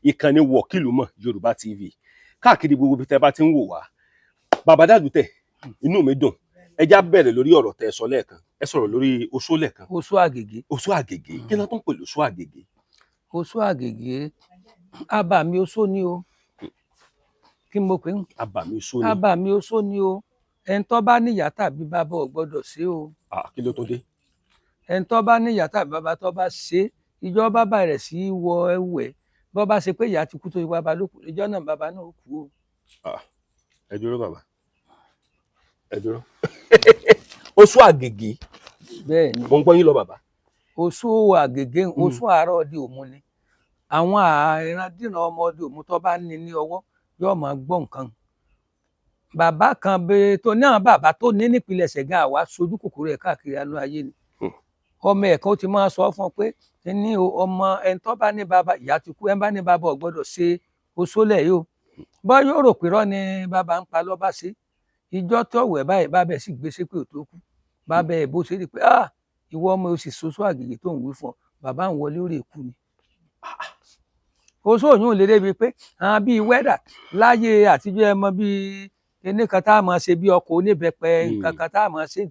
Ìkànnì Wọ̀kìlúmọ̀ Yorùbá TV, káàkiri gbogbo ibi tẹ́ bá ti ń wò wá. Bàbá Dàlútẹ̀, inú mi dùn. Ẹ já bẹ̀rẹ̀ lórí ọ̀rọ̀ tẹ́ ẹ sọ lẹ́ẹ̀kan. Ẹ sọ̀rọ̀ lórí oṣó lẹ́ẹ̀kan. Oṣó àgègé. Oṣó àgègé, kí ló tó ń pè lóṣó àgègé? Oṣó àgègé, abàmì oṣó ni o. Kí mo pè ń? Abàmì oṣó ni. Abàmì oṣó ni o. Ẹni tó bá níyàá tàbí bàbá ò gbọ́dọ̀ ṣe o. Ah, kí ló tó dé? Ẹni tó bá níyàá tàbí bàbá tó bá ṣe, ìjọ bàbá rẹ̀ sí wọ ẹwù ẹ̀, bọ́ bá ṣe pé ìyá ti kú tó bàbá ló kù, ìjọ náà bàbá náà ó kú o. Ah, ẹ dúró bàbá, ẹ dúró. Oṣó àgègé. Bẹ́ẹ̀ ni. Mo ń gbọ́ yín lọ, bàbá. Oṣó àgègé, oṣó àárọ̀ òde òmu ni. Àwọn àìrandíran ọmọ òde òmu tó bá ní ní ọwọ́ yóò máa gbọ́ nǹkan. Bàbá kan bẹ tó ní, àwọn bàbá tó ní nípìnlẹ̀ ṣẹ̀gá àwa sojú kòkòrò ẹ̀ káàkiri anú ayé ni. Ọmọ ẹ̀ kan ó ti máa sọ fún ọ pé ní ọmọ ẹni tó bá ní bàbá, ìyá ti kú, ẹni bá ní bàbá ò gbọ́dọ̀ ṣe oṣólẹ̀ yìí o. Bọ́ yóò rò pé rọ́ ni bàbá ń pa lọ́ba ṣe. Ìjọ tó wẹ̀ báyìí, bàbá ẹ̀ sì gbé ṣépè tó kú. Bàbá ẹ̀ bó ṣe rí i pé, ah, ìwọ ọmọ, o sì ṣoṣo àgègè tó ń wí fún ọ, bàbá ń wọlé orí èkú ni. Oṣó òyìn lè débi pé àwọn bíi wẹ́dà láyé àtijọ́, ẹ mọ bíi kíní kan tá a máa ṣe bí ọkọ̀ oníbẹ̀pẹ, nǹkan kan tá a máa ṣe,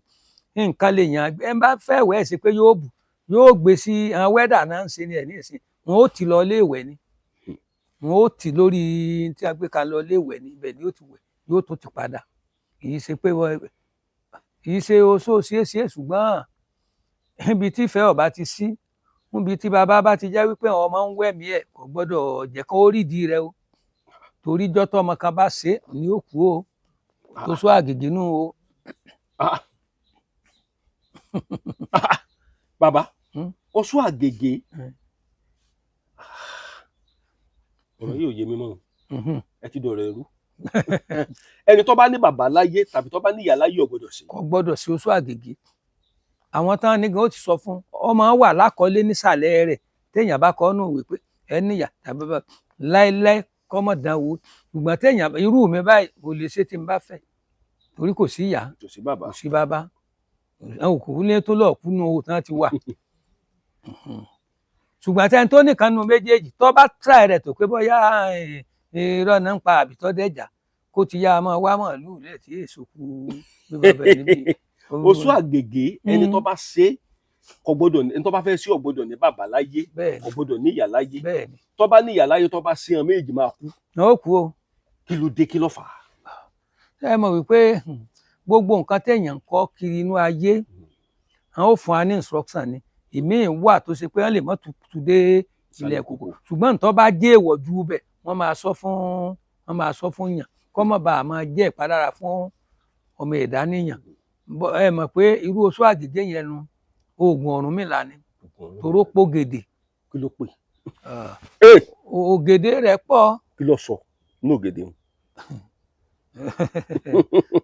nǹkan lè yàn. Ẹ bá fẹ́ wẹ̀ ṣe pé yóò bù, yóò gbé sí àwọn wẹ́dà náà ń ṣe ní ẹ̀ ní ìsìn. Wọn ó ti lọ ilé ìwẹ̀ ni, wọn ó ti lórí tí a gbé kan lọ ilé ìwẹ̀ ni, ibẹ̀ ni yóò ti wẹ̀, yóò tún ti padà. Kì í ṣe pé kì í ṣe oṣó ṣeéṣe, ṣùgbọ́n ibi tí ìfẹ́ ọba ti sí, níbi tí bàbá bá ti jẹ́ wípé àwọn ọmọ ń wẹ̀mí ẹ̀, kò gbọ́dọ̀ jẹ́ kó rídìí rẹ o, torí jọ́tọ̀ ọmọ kan bá ṣe é ní ó kú o. Tó sọ àgègè nù o. Ah. Ah, bàbá, oṣó àgègè. Ọ̀rọ̀ yìí ò yé mi mọ́ o. Ẹ ti dọ̀rọ̀ ẹrú. Ẹni tó bá ní bàbá láyé tàbí tó bá ní ìyá láyé ò gbọ́dọ̀ sí. Kò gbọ́dọ̀ sí oṣó àgègè. Àwọn tán ní gan ó ti sọ fún ọmọ wà lákọọ́lé nísàlẹ̀ rẹ̀, téèyàn bá kọ́ nù wípé ẹ níyà tàbí bàbá láéláé kọ́mọ̀ dán wò. Ṣùgbọ́n téèyàn irú mi báyìí kò lè ṣe tí n bá fẹ́, torí kò sí ìyá, kò sí bàbá, kò sí bàbá, àwọn òkú ní tó lọ́ọ̀ kú nù owó tán ti wà. Ṣùgbọ́n tẹ́ni tó nìkan nu méjèèjì tó bá tíráì rẹ̀ tó pé bóyá irọ́ náà ń pa àbí tó dẹ̀jà, kó ti yá a máa wá màálùú lẹ̀ tí èso kú bí bàbá ẹ̀ níbi. Oṣó àgègè, ẹni tó bá ṣe kò gbọ́dọ̀, ẹni tó bá fẹ́ sí ò gbọ́dọ̀ ní bàbá láyé, kò gbọ́dọ̀ ní ìyá láyé. Tó bá ní ìyá láyé, tó bá ṣe hàn, méjì máa kú. Náà ó kú o. Kí ló dé? Kí ló fà á? Ẹ mọ̀ wípé gbogbo nǹkan téèyàn ń kọ́ kiri inú ayé, àwọn ò fún wa ní instruction ni. Ìmíì wà tó ṣe pé wọ́n lè mọ́ tutù dé ilẹ̀ kòkò, ṣùgbọ́n tó bá jẹ́ èèwọ̀ ju bẹ̀, wọ́n máa sọ fún yàn kọ́ mọ̀ bá a máa jẹ́ ìpalára fún ọmọ ẹ̀dá níyàn. Ẹ mọ̀ pé irú oṣó àgègé yẹn nu oògùn Ọ̀rúnmìlà ni, toró pògèdè. Kí ló pè? Ògèdè rẹ̀ pọ̀. Kí ló sọ ní ògèdè ń?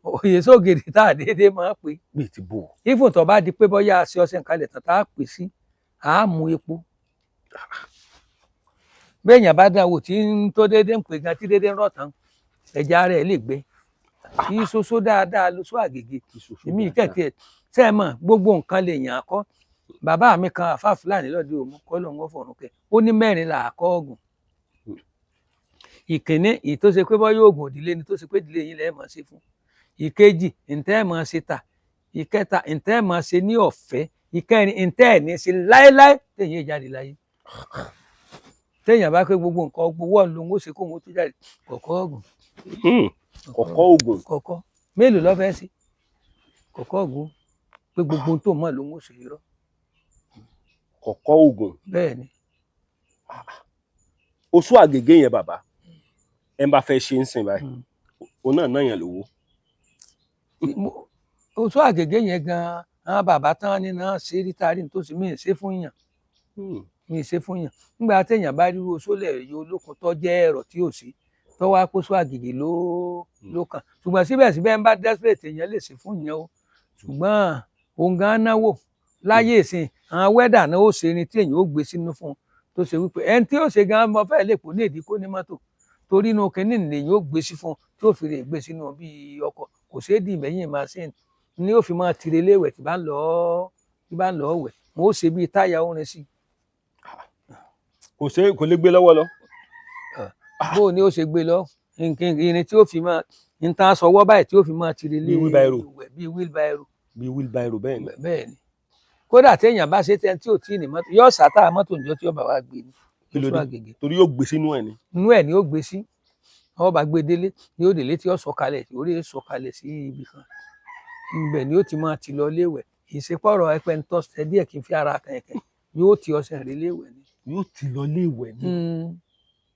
Òye sógèdè tá a déédéé máa pè. Bíi ti bò? Even tó bá di pé bóyá a ṣe ọṣẹ nǹkan lẹ̀ tán tá a pè sí, à á mú epo. Béèyàn bá dán wò tí ń tó déédéé ń pè gan, tí déédéé ń rọ̀ tán, ẹ̀já rẹ̀ lè gbé. Kì í ṣoṣo dáadáa lóṣù àgègè. Èmi kẹ̀kẹ́ ẹ̀ ṣe é mọ̀, gbogbo nǹkan lè yàn án kọ́. Bàbá mi kan, àfa Fúlàní lọ́dẹ òmu, kọ́ lóun ó fọ̀rùn kẹ́, ó ní mẹ́rin là á kọ́ ọ̀gùn. Ìkíní, èyí tó ṣe pé bọ́ yóò gùn òdílé ni, tó ṣe pé ìdílé yín lẹ́ẹ̀ mọ̀ ṣe fún. Ìkejì, ǹtẹ́ ẹ̀ mọ̀ ṣe tà. Ìkẹta, ǹtẹ́ ẹ̀ mọ̀ ṣe ní ọ̀fẹ́. Ìkẹrin, ǹtẹ́ ẹ̀ ní ṣe láéláé téèyàn jáde láyé. Téèyàn bá pé gbogbo nǹkan gbowó ọ̀hún lòun ó ṣe kóun ó tó jáde, kọ̀kọ́ ọ̀gùn. Kọ̀kọ́ ògùn. Kọ̀kọ́ mélòó ló fẹ́ sí kọ̀kọ́ ògùn pé gbogbo ohun tó mọ̀ lòun ó ṣe, irọ́. Kọ̀kọ́ ògùn. Bẹ́ẹ̀ ni. Oṣù àgègé yẹn, bàbá, ẹ bá fẹ́ ṣe ń sìn báyìí, òun náà náà yàn lówó? Oṣù àgègé yẹn gan-an, àwọn bàbá tán ní náà ṣe rí tarí tó sì mí ṣe fún yàn, mí ṣe fún yàn. Nígbà téèyàn bá rí oṣù lẹ̀ yóò olókun tó jẹ́ ẹ̀rọ tí ò sí tó wá kó oṣù àgègè ló kàn. Ṣùgbọ́n síbẹ̀síbẹ̀, ń bá desperate, èèyàn lè ṣe fún yẹn o. Ṣùgbọ́n òun gan náwó láyé ìsìn, àwọn wẹ́dà náà ó ṣe ni tí èèyàn ó gbé sínú fún un, tó ṣe wípé ẹni tí ó ṣe gan mọ fẹ́ lè pò ní èdè kó ní mọ́tò, torí inú kínní lèyìn ó gbé sí fún un tí ó fi lè gbé sínú bí ọkọ̀, kò ṣeé dì mẹ́yìn machine ni ó fi máa tire léwẹ̀ tí bá ń lọ wẹ̀. Wọn ó ṣe bíi táyà orin sí. Kò ṣe, kò lè gbé lọ́wọ́ lọ. Bó o ní ó ṣe gbé lọ, nǹkan irin tí ó fi máa ń tán sọwọ́ báyìí tí ó fi máa tiri lé Bí wheelbarrow. ìwẹ̀, bíi wheelbarrow. Bíi wheelbarrow, bẹ́ẹ̀ ni. Bẹ́ẹ̀ ni. Kódà téèyàn bá ṣe tẹ́ tí ò tí ì ní mọ́tò, yóò sátá mọ́tò níjọ́ tí ó bá wá gbé ni. Kí ló Oṣù dé? Àgègè. Torí yóò gbé sínú ẹ̀ ni. Inú ẹ̀ ni ó gbé sí. Wọ́n bá gbé délé, ni ó délé tí ó sọ̀kalẹ̀, orí ẹ̀ sọ̀kalẹ̀ sí ibì kan, ibẹ̀ ni ó ti máa ti lọ léwẹ̀. Ìṣepọ̀rọ̀ ẹpẹ ń tọ́sẹ̀ díẹ̀ kí n fi ara kẹ̀kẹ́, yóò ti ọṣẹ rí léwẹ̀ ni. Yóò ti lọ ilé ìwẹ̀ ni.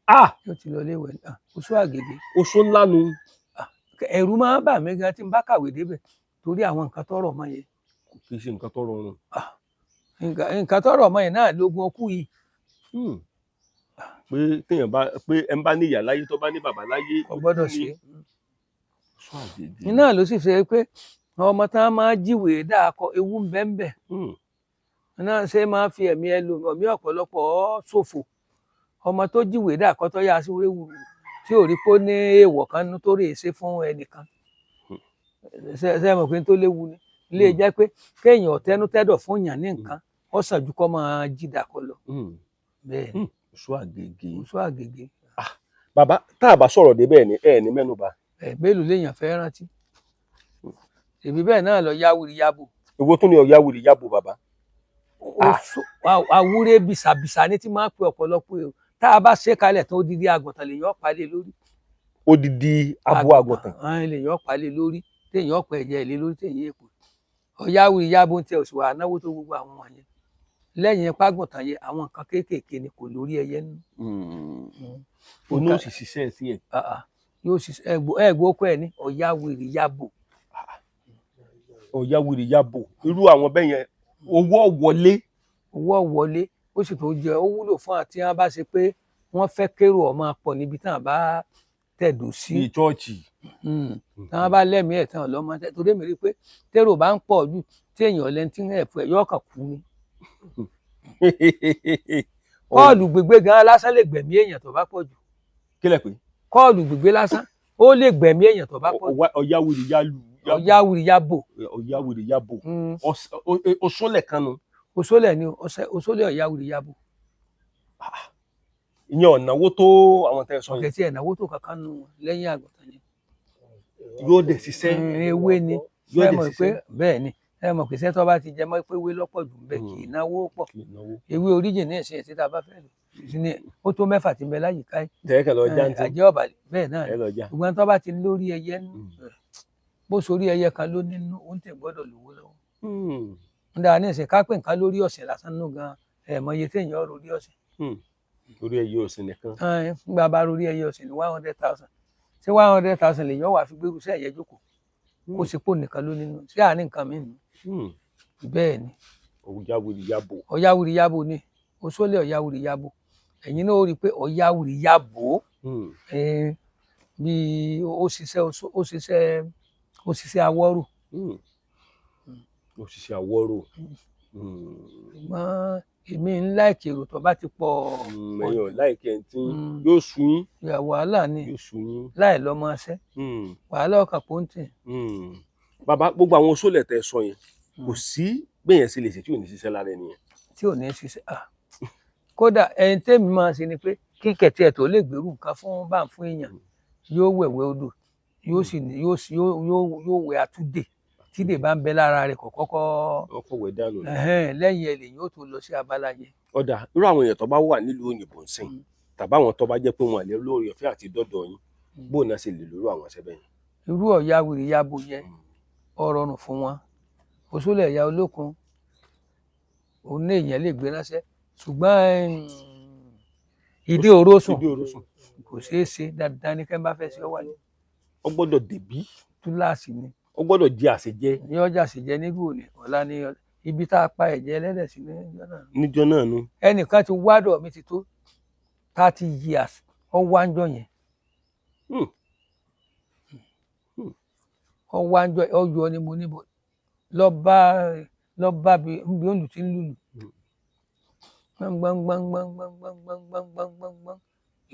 Ah. Yóò ti lọ léwẹ̀ ni. Ah, Oṣù Àgègè. Oṣó ńlá nu. Ẹ̀rù máa ń bà mí gan tí n bá kàwé débẹ̀, torí àwọn nǹkan tọrọ mọ́ yẹn. Kì í ṣe nǹkan tó rọrùn. Nǹkan tọrọ mọ́ yẹn náà lógún ọkú yìí. Pé téèyàn bá pé ẹ ń bá ní ìyá láyé, tó bá ní bàbá láyé, Kò gbọ́dọ̀ ṣe. Oṣó Àgègè. Iná ló sì ṣe pé ọmọ tán máa jíwèé dáa kọ, ewu ń bẹ ń bẹ. Náà ṣe máa fi ẹ̀mí ẹlòmí ọ̀pọ̀lọpọ̀ ṣòfò. Ọmọ tó jíwèé dáa kọ tó yá sí wúréwúrú tí ò rí pé ó ní èèwọ̀ kan nínú tó rèé ṣe fún ẹnìkan, ṣe mọ̀ pé tó léwu ni ilé jẹ́ pé kéèyàn ọ̀tẹ́nu tẹ́dọ̀ fún yàn ní nǹkan, ó sàn ju kó máa jí dàkọ lọ. Bẹ́ẹ̀ ni. Oṣó Àgègè. Oṣó Àgègè. Bàbá, tá a bá sọ̀rọ̀ débẹ̀ ni ẹ ní mẹ́nuba. Ẹ̀ mélòó léèyàn fẹ́ rántí? Èmi bẹ́ẹ̀ náà lọ yáwìrì yábò. Èwo tún ni ọ̀yá wìrì yábò, bàbá? Àwúrẹ́ bìsàbìsà ní tí máa ń pe ọ̀pọ̀lọpọ̀ èrò. Tá a bá ṣe kalẹ̀ tán, odidi àgùntàn lèyàn palẹ̀ lórí. Odidi abo àgùntàn? Àwọn lèyàn palẹ̀ lórí, téèyàn pẹ̀ ẹ̀jẹ̀ lé lórí, téèyàn èpò ọ̀yáwìrì yábò ń tẹ òṣùwà náwó tó gbogbo àwọn wọ̀nyẹn. Lẹ́yìn pàgùntàn yẹn, àwọn nǹkan kéékèèké ni, kò lórí ẹyẹ nínú. Oní ó sì ṣiṣẹ́ sí ẹ̀. Ah, ah. Yóò ṣiṣẹ́ ẹ̀gbọ́ ọkọ ẹ̀ ní ọ̀yáwìrì yábò. Ọ̀yá wìrì yábò, irú àwọn bẹ́ẹ̀ yẹn, owó wọlé. Owó wọlé, ó sì tó jẹ, ó wúlò fún àti wọn bá ṣe pé wọ́n fẹ́ kérò ọmọ pọ̀ níbi tí wọ́n bá tẹ̀dó sí. Bíi chọ́ọ̀chì. Tí wọ́n bá lẹ́mìí ẹ̀ tán lọ́mọ tẹ́, torí èmi rí i pé térò bá ń pọ̀ jù, tí èèyàn lẹ́ni tí ń ẹ̀fọ́ ẹ̀, yóò kàn kú ni. Call gbígbé gan lásán lè gbẹ̀mí èèyàn tó bá pọ̀ jù. Kílẹ̀ pé? Call gbígbé lásán, ó lè gbẹ̀mí èèyàn tó bá pọ̀ jù. Ọ̀yá wìrì yálù. Ọ̀yáwìrì yábò. Ọ̀yá wìrì yábò, oṣólẹ̀ kan nu. Òṣòlẹ̀ ni, òṣòlẹ̀ ọ̀yáwìrì yábò. Ìyẹn ọ̀nàwó tó àwọn tẹ́ ẹ sọ Ọ̀kẹ́ yẹn. tí ẹ̀ náwó tó kankan nù wọn lẹ́yìn àgùntàn yẹn. Yóò dẹ̀ ṣiṣẹ́. Ewé ni. Yóò Ẹ dẹ̀ mọ̀ pé ṣiṣẹ́. Bẹ́ẹ̀ ni. Ẹ mọ̀ pé iṣẹ́ tó bá ti jẹ mọ́ pé ewé lọ́pọ̀ jù ń bẹ, kì í náwó pọ̀. Kì í náwó. Ewé oríjìn ní ìsìn tí tá a bá fẹ́ lò sí ni ó tó 6 tí ń bẹ láyìíká yìí. Tẹ́ẹ̀kẹ́ lọ já ń tí. Àjẹ́ ọ̀bàlẹ̀ bẹ́ẹ̀ náà Ẹ ni. lọ já. Ṣùgbọ́n tó bá ti lórí ẹyẹ nínú, bó sorí ẹyẹ kan ló nínú, ó ń tẹ̀ gbọ́dọ̀ lówó lọ́wọ́. Ń dáa ní ìsìn ká pé nǹkan lórí ọ̀sẹ̀ lásán nínú gan, ẹ̀ mọ iye téèyàn ọ̀rọ̀ orí ọ̀sẹ̀. Torí ẹyẹ ọ̀sìn nìkan. Nígbà bá lórí ẹyẹ ọ̀sẹ̀ ní 100,000, ṣé 100,000 lèèyàn wà fi gbérù sí ẹ̀yẹ jókòó kó sì pò nìkan ló nínú sí àárín nǹkan mi nù? Bẹ́ẹ̀ ni. Ọ̀yá wìrì yábò. Ọ̀yáwìrì yábò ni òṣòlẹ̀ ọ̀yáwìrì yábò. Ẹ̀yin náà ó rí i pé ọ̀yáwìrì yábò bíi ó ṣiṣẹ́ ó ṣiṣẹ́ ó ṣiṣẹ́ awọ́rò. Ó ṣiṣẹ́ àwọ̀rò. Ṣùgbọ́n èmi ń láìkì èrò tó bá ti pọ̀. Ẹ̀yin ò láìkí ẹ̀ tí yóò sú yín. Ìyà wàhálà ni. Yóò sú yín. Láì lọ́mọ ṣẹ́, wàhálà ọkàn pọ́ńtì. Bàbá, gbogbo àwọn oṣoolẹ̀ tẹ́ sọ yẹn, kò sí gbẹ̀yẹn sí lè ṣe tí ò ní ṣiṣẹ́ lára ẹni yẹn. Tí ò ní ṣiṣẹ́, ah, kódà ẹni tẹ́mi máa ṣe ni pé kíkẹ́ tiẹ̀ tó lè gbèrú nǹkan fún bá ń fún èèyàn, yóò wẹ̀wẹ̀ odò, yóò sì ní yóò sì yóò yóò yóò wẹ̀ àtúndè tídè bá ń bẹ lára rẹ̀ kò kọ́kọ́. Ọkọ̀ wẹ̀ dànù ni. Ẹ̀hẹ́n, lẹ́yìn ẹ̀ lèyìn ó tó lọ sí abala yẹn. Ọ̀dà, irú àwọn èèyàn tó bá wà nílùú òyìnbó ń sìn, tàbí àwọn tó bá jẹ́ pé wọn àlẹ́ lórí ọ̀fẹ́ àti dọ́dọ̀ yín, bóun náà ṣe lè lórú àwọn ṣẹ́ bẹ́ẹ̀ yẹn? Irú ọ̀yà wìrì yabo yẹn, ó rọrùn fún wọn. Òṣòlẹ̀ ẹ̀yà olókun, òun ní èèyàn lè gbé ránṣẹ́, ṣùgbọ́n ìdí òrósùn Ìdí òrósùn. kò ṣeé ṣe. Dandan ní kẹ́ bá fẹ́ ṣe ọ wáyé. Ó gbọ́dọ̀ débí. Túláàsì ni. Ó gbọ́dọ̀ jẹ àṣejẹ. Ní ọjà sì jẹ níbí òní ọ̀la ní ibi tá a pa ẹ̀jẹ̀ ẹlẹ́dẹ̀ sí ní ọjọ́ náà. Níjọ́ náà nu. Ẹnìkan ti wádọ̀ mi ti tó 30 years, ó wá ń jọ yẹn. Ó wá ń jọ, ó yọ ni mo níbo lọ bá bí òǹlù tí ń lùlù gbọngbọngbọngbọngbọngbọngbọngbọngbọngbọng,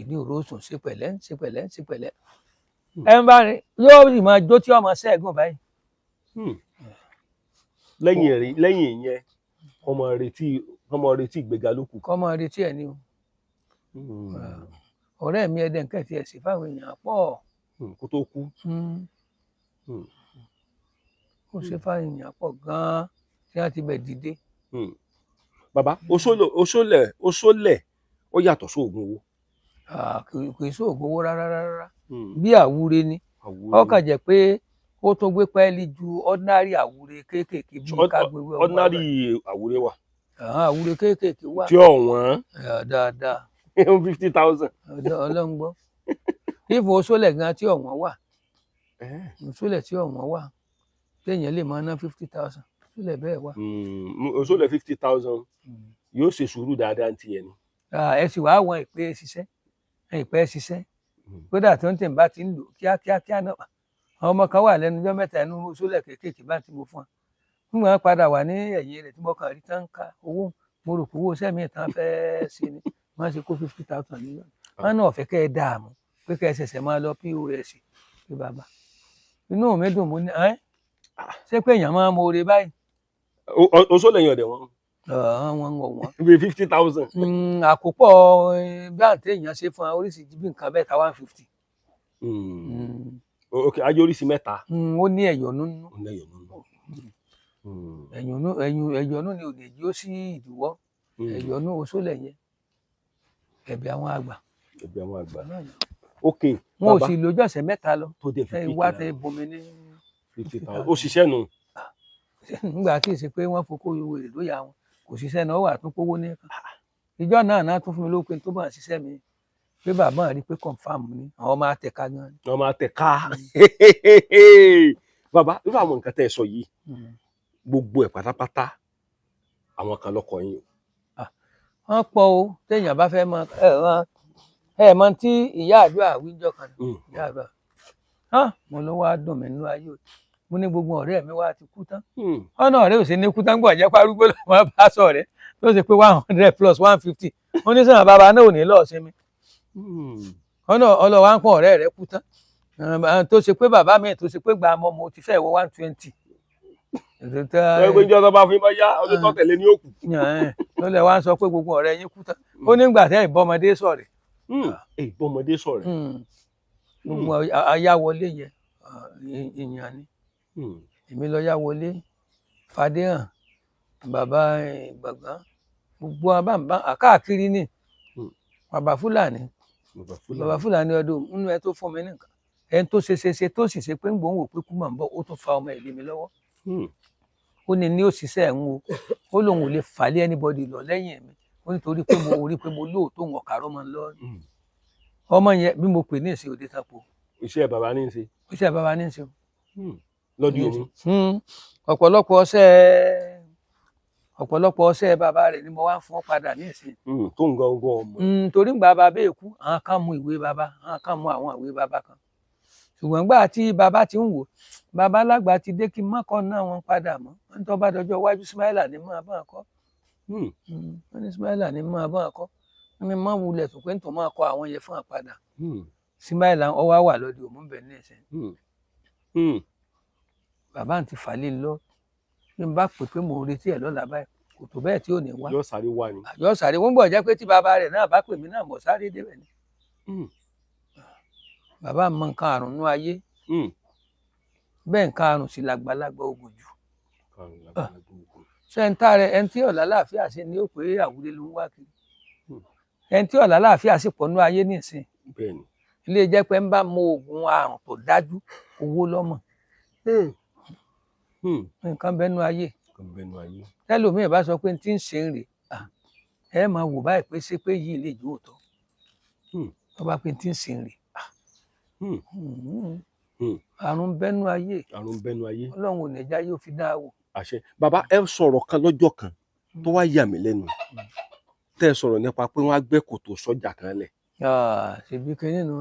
ìdí òrósùn, ṣe pẹ̀lẹ́, ṣe pẹ̀lẹ́, ṣe pẹ̀lẹ́. Ẹ ń bá rìn, yóò sì máa jó tí ọmọ ṣẹ́gun báyìí. Lẹ́yìn lẹ́yìn ìyẹn, ọmọ retí ìgbéga ló kù. Kọ́ máa retí ẹ̀ ní o. Ọ̀rẹ́ mi ẹdẹ nǹkan tiẹ̀ sí fáwọn èèyàn pọ̀. Kó tó kú. Ó ṣe fáwọn èèyàn pọ̀ gan-an tí wọ́n ti bẹ̀ dìde. Bàbá, oṣólẹ̀ ó yàtọ̀ sóògùn owó. Ah, kì í sóògùn owó rárá rárá, bí àwúre ni. Ó kàn jẹ́ pé ó tún gbé pẹ́ẹ́lí ju ordinary àwúre kéékèèké bíi kágbéwé ọgbà. Ordinary àwúre wà. Àwọn àwúre kéékèèké wà. Tí ọ̀wọ́n. Dáadáa. 50,000. Ọlọ́run gbọ́, ìfò oṣólẹ̀ gan tí ọ̀wọ́n wà, oṣólẹ̀ tí ọ̀wọ́n wà téèyàn lè máa ná 50,000, oṣólẹ̀ bẹ́ẹ̀ wà. Oṣólẹ̀ 50,000 yóò ṣe sùúrù dáadáa ti ẹ̀ ni. Ah, ẹ sì wáá wọn ìpè ṣiṣẹ́, ìpè ṣiṣẹ́. Kódà tó ń tẹ̀ bá ti ń lò kíákíákíá náà, àwọn ọmọ kan wà lẹ́nu ọjọ́ mẹ́ta inú oṣólẹ̀ kéékèèké bá ti mo fún wa nígbà wọn padà wà ní ẹ̀yìn rẹ̀ tí mo kàn rí tán ká owó, mo rò pé owó sẹ́mi tán fẹ́ẹ́ ṣe ni wọ́n ṣe kó 50,000 nínú wọn náà fẹ́ kẹ́ ẹ dààmú pé kẹ́ ẹ ṣẹ̀ṣẹ̀ máa lọ POS pé bàbá inú mi dùn, mo ní ẹ́ ṣé pé èèyàn máa ń mọ̀ọ́rẹ́ báyìí. Oṣólẹ̀ yẹn ọ̀dẹ̀ wọn. Ọ̀hún, wọn ń wọ̀ wọ́n. Bíi 50,000. Àkópọ̀ báǹtẹ̀ èèyàn ṣe fún wa oríṣiríṣi bí nǹkan bẹ́ẹ̀ ta 150. Ok, ayé oríṣi mẹ́ta. Ó ní ẹ̀yọ̀nú nínú. Ó ní ẹ̀yọ̀nú nínú. Ẹ̀yọ̀nú ẹ̀yọ̀nú ni ò lè jí ó sí ìdíwọ́. Ẹ̀yọ̀nú oṣólẹ̀ yẹn, ẹ̀bẹ̀ àwọn àgbà. Ẹ̀bẹ̀ àwọn àgbà. Náà ni. Ok. Wọn ò Bàbá sì lójú ọ̀sẹ̀ mẹ́ta lọ tó dé fi ẹ wá tẹ bomi ní 50,000 ó ṣiṣẹ́ nù. Nígbà tí ì ṣe pé wọ́n fokó wèrè lóyà wọn kò ṣiṣẹ́ náà, wà tún kówó ní kan ìjọ náà náà tún fún mi lópin tó bá ń ṣiṣẹ́ mi pé bàbá rí pé confam ni àwọn máa tẹ̀ka gan. Wọ́n máa tẹ̀ ká. Bàbá, irú àwọn nǹkan tẹ́ ẹ sọ yìí, gbogbo ẹ̀ pátápátá, àwọn kan lọ́kọ yín o. Wọ́n pọ̀ o, téèyàn bá fẹ́ mọ ẹ ràn ẹ mọ tí ìyá àdúrà wíjọ kan. Ìyá àdúrà hàn mo ló wá dùn mí nínú ayé o, mo ní gbogbo ọ̀rẹ́ mi wá ti kú tán. Ọ̀nà ọ̀rẹ́ ò sí ní kú tán gbọ̀ jẹ́ parúgbó lọ́mọ bá sọ rẹ̀ tó ṣe pé 100 plus 150 ó ní sọ̀rọ̀ bàbá náà ò ní lọ́ọ̀ sinmi. Ọ̀nà ọlọ́wà ń pọ̀ ọ̀rẹ́ rẹ̀ kú tán. Tó ṣe pé bàbá mi tó ṣe pé gba ọmọ mo ti fẹ́ wọ 120. Ẹ pé ìjọba bá fún yín bá yá ọdún tó tẹ̀lé ní òkú. Lọ́lẹ̀ wá ń sọ pé gbogbo ọ̀rẹ́ yín kú tán, ó nígbà tẹ́ ìbọmọdé sọ̀rẹ́. Ìbọmọdé sọ̀rẹ́. Gbogbo ayáwọlé yẹn ìyàn ni. Èmi lọ yáwọlé Fadéhàn bàbá gbọ̀ngàn gbogbo abáǹbá àkáàkiri ni. Bàbá Fúlàní, bàbá Fúlàní ọdún nínú ẹ tó fún mi nìkan ẹni tó ṣe ṣe ṣe tó sì ṣe pé ń gbóhùn pé kú màá ń bọ̀, ó tún fa ọmọ ìlú mi lọ́wọ́. Ó ní ní òṣìṣẹ́ ẹ̀ ń wo, ó lóun ò lè fà lé anybody lọ lẹ́yìn mi, ó nítorí pé mo rí pé mo lóòótọ́ òun ọ̀kàrọ̀ mọ́ ń lọ. Ọmọ yẹn bí mo pè ní ìsìn òde tapo. Iṣẹ́ bàbá ní í ṣe. Iṣẹ́ bàbá ní í ṣe. Lọ́dún òun. Ọ̀pọ̀lọpọ̀ ọṣẹ́ bàbá rẹ̀ ni mo wá ń fún padà ní ìsìn. Tó ń gangan ọmọ. Torí ń gba bàbá èkú, àwọn kan mú ìwé bàbá, àwọn kan mú àwọn ìwé bàbá kan, ṣùgbọ́n gbà tí bàbá ti ń wò, bàbá alágbà ti dé kí mọ́kàn náà wọn padà mọ́ wọn tó bá dọjọ́ iwájú, Ismaila ní máa bá kọ́. Wọ́n ní Ismaila ní máa bá kọ́, wọ́n ní má wulẹ̀ tó pé nítorí máa kọ́ àwọn yẹn fún àpadà. Ismaila ọwọ́ wà lọ́dẹ òmùbẹ̀ ní ẹ̀sẹ̀. Bàbá àti fàlẹ́ lọ bí n bá pè pé mò ń retí ẹ̀ lọ́la báyìí, kò tó bẹ́ẹ̀ tí ò ní wá. Yóò sáré wá ni. Yóò sáré wọ́n bọ̀ jẹ́ pé tí bàbá rẹ̀ náà bá pè mí náà mọ̀ sáré débẹ̀ ni. Bàbá mọ nǹkan àrùn nú ayé bẹ́ẹ̀, nǹkan àrùn sì làgbàlagbà ogun jù. Ṣé ń tá rẹ ẹni tí ọ̀la láàfíà ṣe ni ó pé àwúrẹ́ ló ń wá kiri, ẹni tí ọ̀la láàfíà sì pọ̀ nú ayé nísìn. Ilé jẹ́ pé ń bá mọ oògùn àrùn tó dájú, owó lọ́mọ. Nǹkan bẹ́ẹ̀ nú ayé. Tẹ́lòmíì bá sọ pé tí ń ṣe ń rè, ẹ máa wò báyìí pé ṣé pé yìí lè jó òótọ́ tó bá pé tí ń ṣe ń rè. Àrùn bẹ́nu ayé. Àrùn bẹ́nu ayé. Ọlọ́run ò ní já yóò fi dáa wò. Àṣẹ. Bàbá, ẹ sọ̀rọ̀ kan lọ́jọ́ kan tó wá yà mí lẹ́nu, tẹ́ ẹ sọ̀rọ̀ nípa pé wọ́n á gbẹ́ kòtò sọ́jà kan lẹ̀. Ṣèbí kínní nu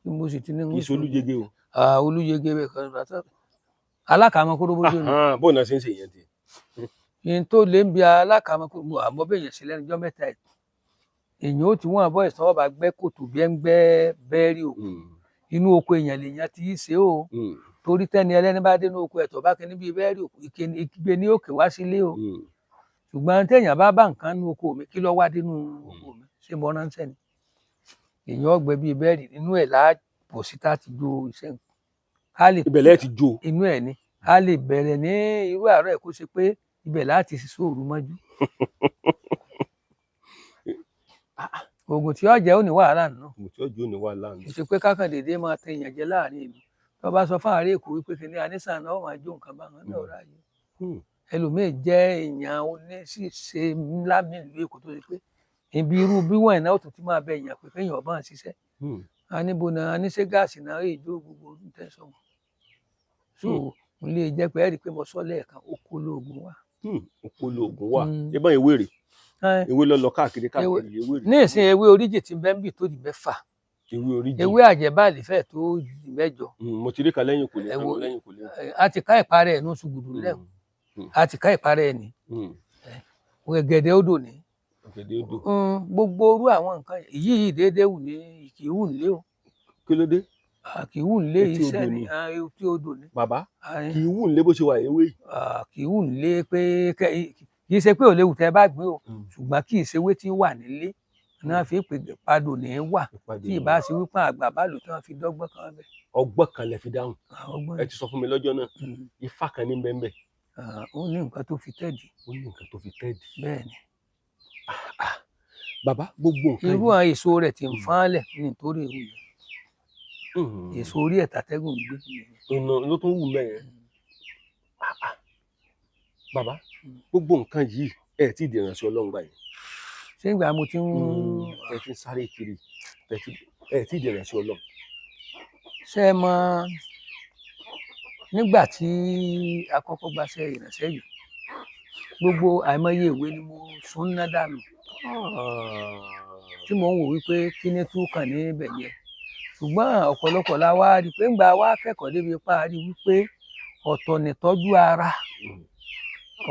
bí mo sì ti ní. Kì í ṣe Olúyege o. Olúyege bẹ́ẹ̀ kan alákàmọ́ kóróbójú ni. Bóun náà ṣe ń ṣe ìyẹn tiẹ̀. Yìí tó lé ń bi alákàmọ́ kóróbójú àmọ́ bẹ́ẹ̀ yẹn sí lẹ́nu ọjọ́ mẹ́ta yìí, èèyàn ó ti wọ́n àbọ̀ ìsanwó bá gbẹ́ kòtò bí ẹ ń gbẹ́ bẹ́ẹ̀rì òkú inú oko èèyàn lèèyàn ti í ṣe o, torí tẹ́ni ẹlẹ́ni bá dé inú oko ẹ̀tọ́ bá kíní bíi bẹ́ẹ̀rì òkú ìkígbe ní òkè wá sílé o. Ṣùgbọ́n téèyàn bá bá nǹkan nínú oko mi, kí ló wá dénú oko mi? Ṣé mo ránṣẹ́ ni? Èèyàn ọgbẹ bíi bẹ́ẹ̀rì inú ẹ̀ láàpọ̀ sí tá a ti jó iṣẹ́ a lè Ibẹ̀ lẹ́ẹ̀ ti jó. Inú ẹ̀ ni a lè bẹ̀rẹ̀ ní irú àárọ̀ ẹ̀, kó ṣe pé ibẹ̀ láti ṣiṣẹ́ òru mọ́jú. Oògùn tí ó jẹ́ ò ní wàhálà nù. Mo tí ó jó ní wàhálà Kì nù. í ṣe pé kákan dédé máa tẹ èèyàn jẹ láàrin ìlú. Tó bá sọ fún àárẹ̀ Èkó wípé kìnìún anísàn náà máa jó nǹkan báwọn náà ráàyè. Ẹlòmíì jẹ́ èèyàn oníṣìṣe ńlá mi ìlú Èkó tó ṣe pé ibi irú bí wọ̀nyí náà ó tún ti máa bẹ èèyàn pé kéèyàn ọba ń ṣiṣẹ́. A níbo náà a ní ṣe gáàsì náà èyí jó gbogbo ọdún tẹ̀sán. So mo lè jẹ́ pé ẹ rí i pé mo sọ lẹ́ẹ̀kan, ó kó lóògùn wá. Oko lóògùn wà. Ebọn ewé rè, ewé lọ lọ káàkiri káàkiri, ewé rè. Ní ìsìn, ewé oríjì ti bẹ́ ń bì tó di 6. Ewé oríjì. Ewé àjẹbáàlì fẹ́ẹ̀ tó di 8. Mo ti rí kan lẹ́yìn kò lè Ẹ kan lẹ́yìn kò lè. A ti ká ìparẹ́ ẹ̀ ní oṣù gbùdù lẹ́hùn. A ti ká ìparẹ́ ẹ̀ ní gẹ̀gẹ̀dẹ̀ odò ní. Ọ̀gẹ̀dẹ̀ odò. Gbogbo orú àwọn nǹkan èyí yìí déédéé wù ní, kì í wù nílé o. Kí ló dé? Kì í wù nílé. Etí Iṣẹ́ odò ni. ni. Etí odò ni. Bàbá, kì í wù nílé bó ṣe wà, ewé yìí. Kì í wù nílé pé kì í ṣe pé ò léwu tẹ́ bá gbé o, ṣùgbọ́n kì í ṣe ewé tí wà nílé náà fi pè padò ní wà tí ìbá ṣe wípé àgbà bá lò tí wọ́n fi dọ́gbọ́n kan bẹ̀. Ọgbọ́n kan lẹ fi dáhùn. Ọgbọ́n. Ẹ ti sọ fún mi lọ́jọ́ náà, ifá kan ní bẹ́ẹ̀ bẹ́ẹ̀. Ó ní nǹkan tó fi tẹ̀dí. Ó ní nǹkan tó fi tẹ́ẹ̀dì. Bẹ́ẹ̀ ni. Bàbá, gbogbo nǹkan Irú yìí. àwọn èso rẹ̀ tí ń fánlẹ̀ nítorí irú yẹn, èso orí ẹ̀ tàtẹ́gùn gbé nìyẹn. Ọ̀nà ló tún wù mẹ́yẹn. Bàbá, gbogbo nǹkan yìí, ẹ ti dìrànṣẹ́ sí Ọlọ́run gbà yẹn? Ṣé ìgbà mo ti ń Ẹ ti ń sáré kiri, ẹ ti dìrànṣẹ́ sí Ọlọ́run. Ṣé ẹ mọ̀, nígbà tí a kọ́kọ́ gbaṣẹ́ ìránṣẹ́ yìí, gbogbo àìmọye ìwé ni mo sún ná dànù tí mò ń wò wípé kí ni tún kàn níbẹ̀ yẹn. Ṣùgbọ́n ọ̀pọ̀lọpọ̀ la wá rí i pé ńgbà wá kẹ́kọ̀ọ́ débi pa rí wípé ọ̀tọ̀ nìtọ́jú ara,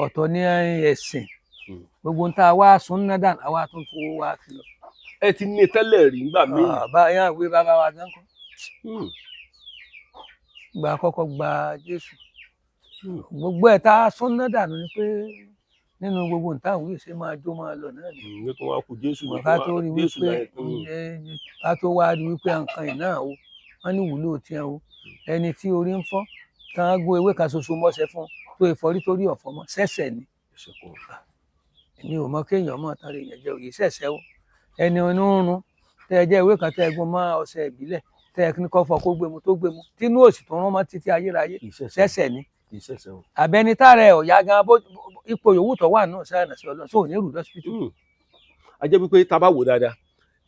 ọ̀tọ̀ ní ẹ̀sìn. Gbogbo ń tá a wá sún ná dànù, àwa tún fowó wá kìlọ̀. Ẹ ti ní tẹ́lẹ̀ rí nígbà míì. Báyà wí bàbá wa gan kọ́ gba kọ́kọ́ gba Jésù. Gbogbo ẹ̀ tá a sún ná dànù ni pé nínú gbogbo nǹkan àwọn yìí ṣe máa jó máa lọ náà ni. Ní tó wá kú Jésù ló Ká tó tó wá rí Jésù wípé láyé. Ká tó wá rí wípé nǹkan yìí náà o, wọ́n ní wúlò tiẹ̀ o. Ẹni tí orí ń fọ́ tán, gún ewé kan ṣoṣo mọ́ṣẹ́ fún tó ìfọ́rí torí ọ̀fọ́ mọ́ ṣẹ̀ṣẹ̀ ni. Ẹsẹ̀ kan. Èmi ò mọ kéèyàn mọ̀ tán lè yàn jẹ òye ṣẹ̀ṣẹ̀ o. Ẹni inú ń run, tẹ́ ẹ jẹ́ ewé kan tẹ́ ẹ gún mọ́ ọṣẹ ìbílẹ̀, tẹ́ ẹ ní kọ́ fọ kó gbé mu, tó gbé mu, tínú òsì tó rán mọ́ títí ayérayé, Kì í ṣẹ̀ṣẹ̀. ṣẹ̀ṣẹ̀ ni. Kì í ṣẹ̀ṣẹ̀ o. Àbẹni tára ẹ̀ ọ̀yá gan, bó ipò yòówù tó wà náà sáyẹn sí Ọlọ́run sóò ní rù lọ́sibítù. A jẹ́ wípé tá a bá wò dáadáa,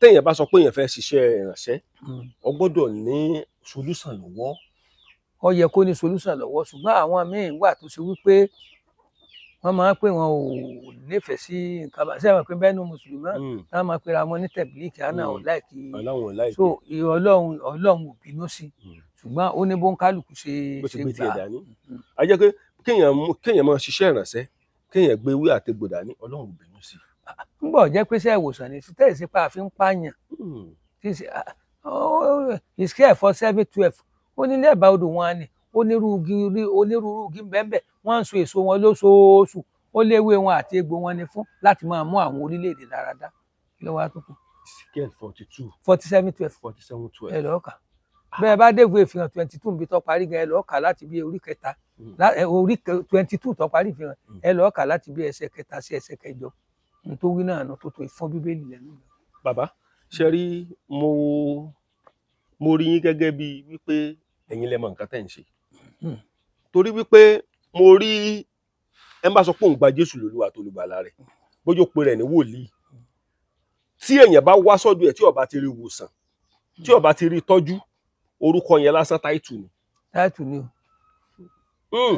téèyàn bá sọ pé èèyàn fẹ́ ṣiṣẹ́ ìrànṣẹ́, ó gbọ́dọ̀ ní solúsàn lọ́wọ́. Ó yẹ kó ní solúsàn lọ́wọ́, ṣùgbọ́n àwọn míín wà tó ṣe wípé wọ́n máa ń pè wọn ò nífẹ̀ẹ́ sí nǹkan bá ṣe é pé bẹ́ẹ̀ ni mùsùlùmí náà táwọn máa pera wọn ní tẹ̀bílíkì àná ò láìkí. Aláwọn láìpẹ́. So Ọlọ́run, Ọlọ́run ò bínú sí, ṣùgbọ́n ó ní bó ń kálukú ṣe Bó ṣe ṣe gbé gbà tiẹ̀ á. dání. A jẹ́ pé kéèyàn máa ṣiṣẹ́ ìrànṣẹ́, kéèyàn gbé ewé àtegbò dání, Ọlọ́run ò bínú sí. Ń bọ̀ jẹ́ pé iṣẹ́ ìwòsàn ni tẹ́ ìsìnpá àfi ń pààyàn. Tí ṣe Ìsìkẹ́ 47:12, ó ní lẹ́bàá odò wọn ni onírúurú igi bẹ́ẹ̀, wọ́n ń so èso wọn lóṣooṣù, ó léwé wọn àti egbò wọn ni fún láti máa mú àwọn orílẹ̀-èdè lára dá. Kí ló wá tó kù? Ezekiel 42. 47:12. 47:12. Ẹ lọ́ọ́ kà. Bẹ́ẹ̀ bá dégbò ìfihàn 22 níbi tó parí gan, ẹ lọ́ọ́ kà láti bí orí kẹta, orí 22 tó parí ìfihàn. Ẹ lọ́ọ́ kà láti bí ẹsẹ̀ kẹta sí ẹsẹ̀ kẹjọ. N tó wí náà nù tó tó ìfọ́n Bíbélì lẹ́nu. Bàbá, ṣe rí, mo rí yín gẹ́gẹ́ bí wípé ẹ̀yin lẹ mọ nǹkan tẹ́ ń ṣe. Torí wípé mo rí ẹ bá sọ pé òun gba Jésù lólúwa tó olùgbàlà rẹ̀, bójú pé rẹ̀ ní wòlíì, tí èèyàn bá wá sọ́dọ̀ ẹ̀, tí ó bá ti rí ìwòsàn, tí ó bá ti rí tọ́jú, orúkọ yẹn lásán, táìtù ni. Táìtù ni o.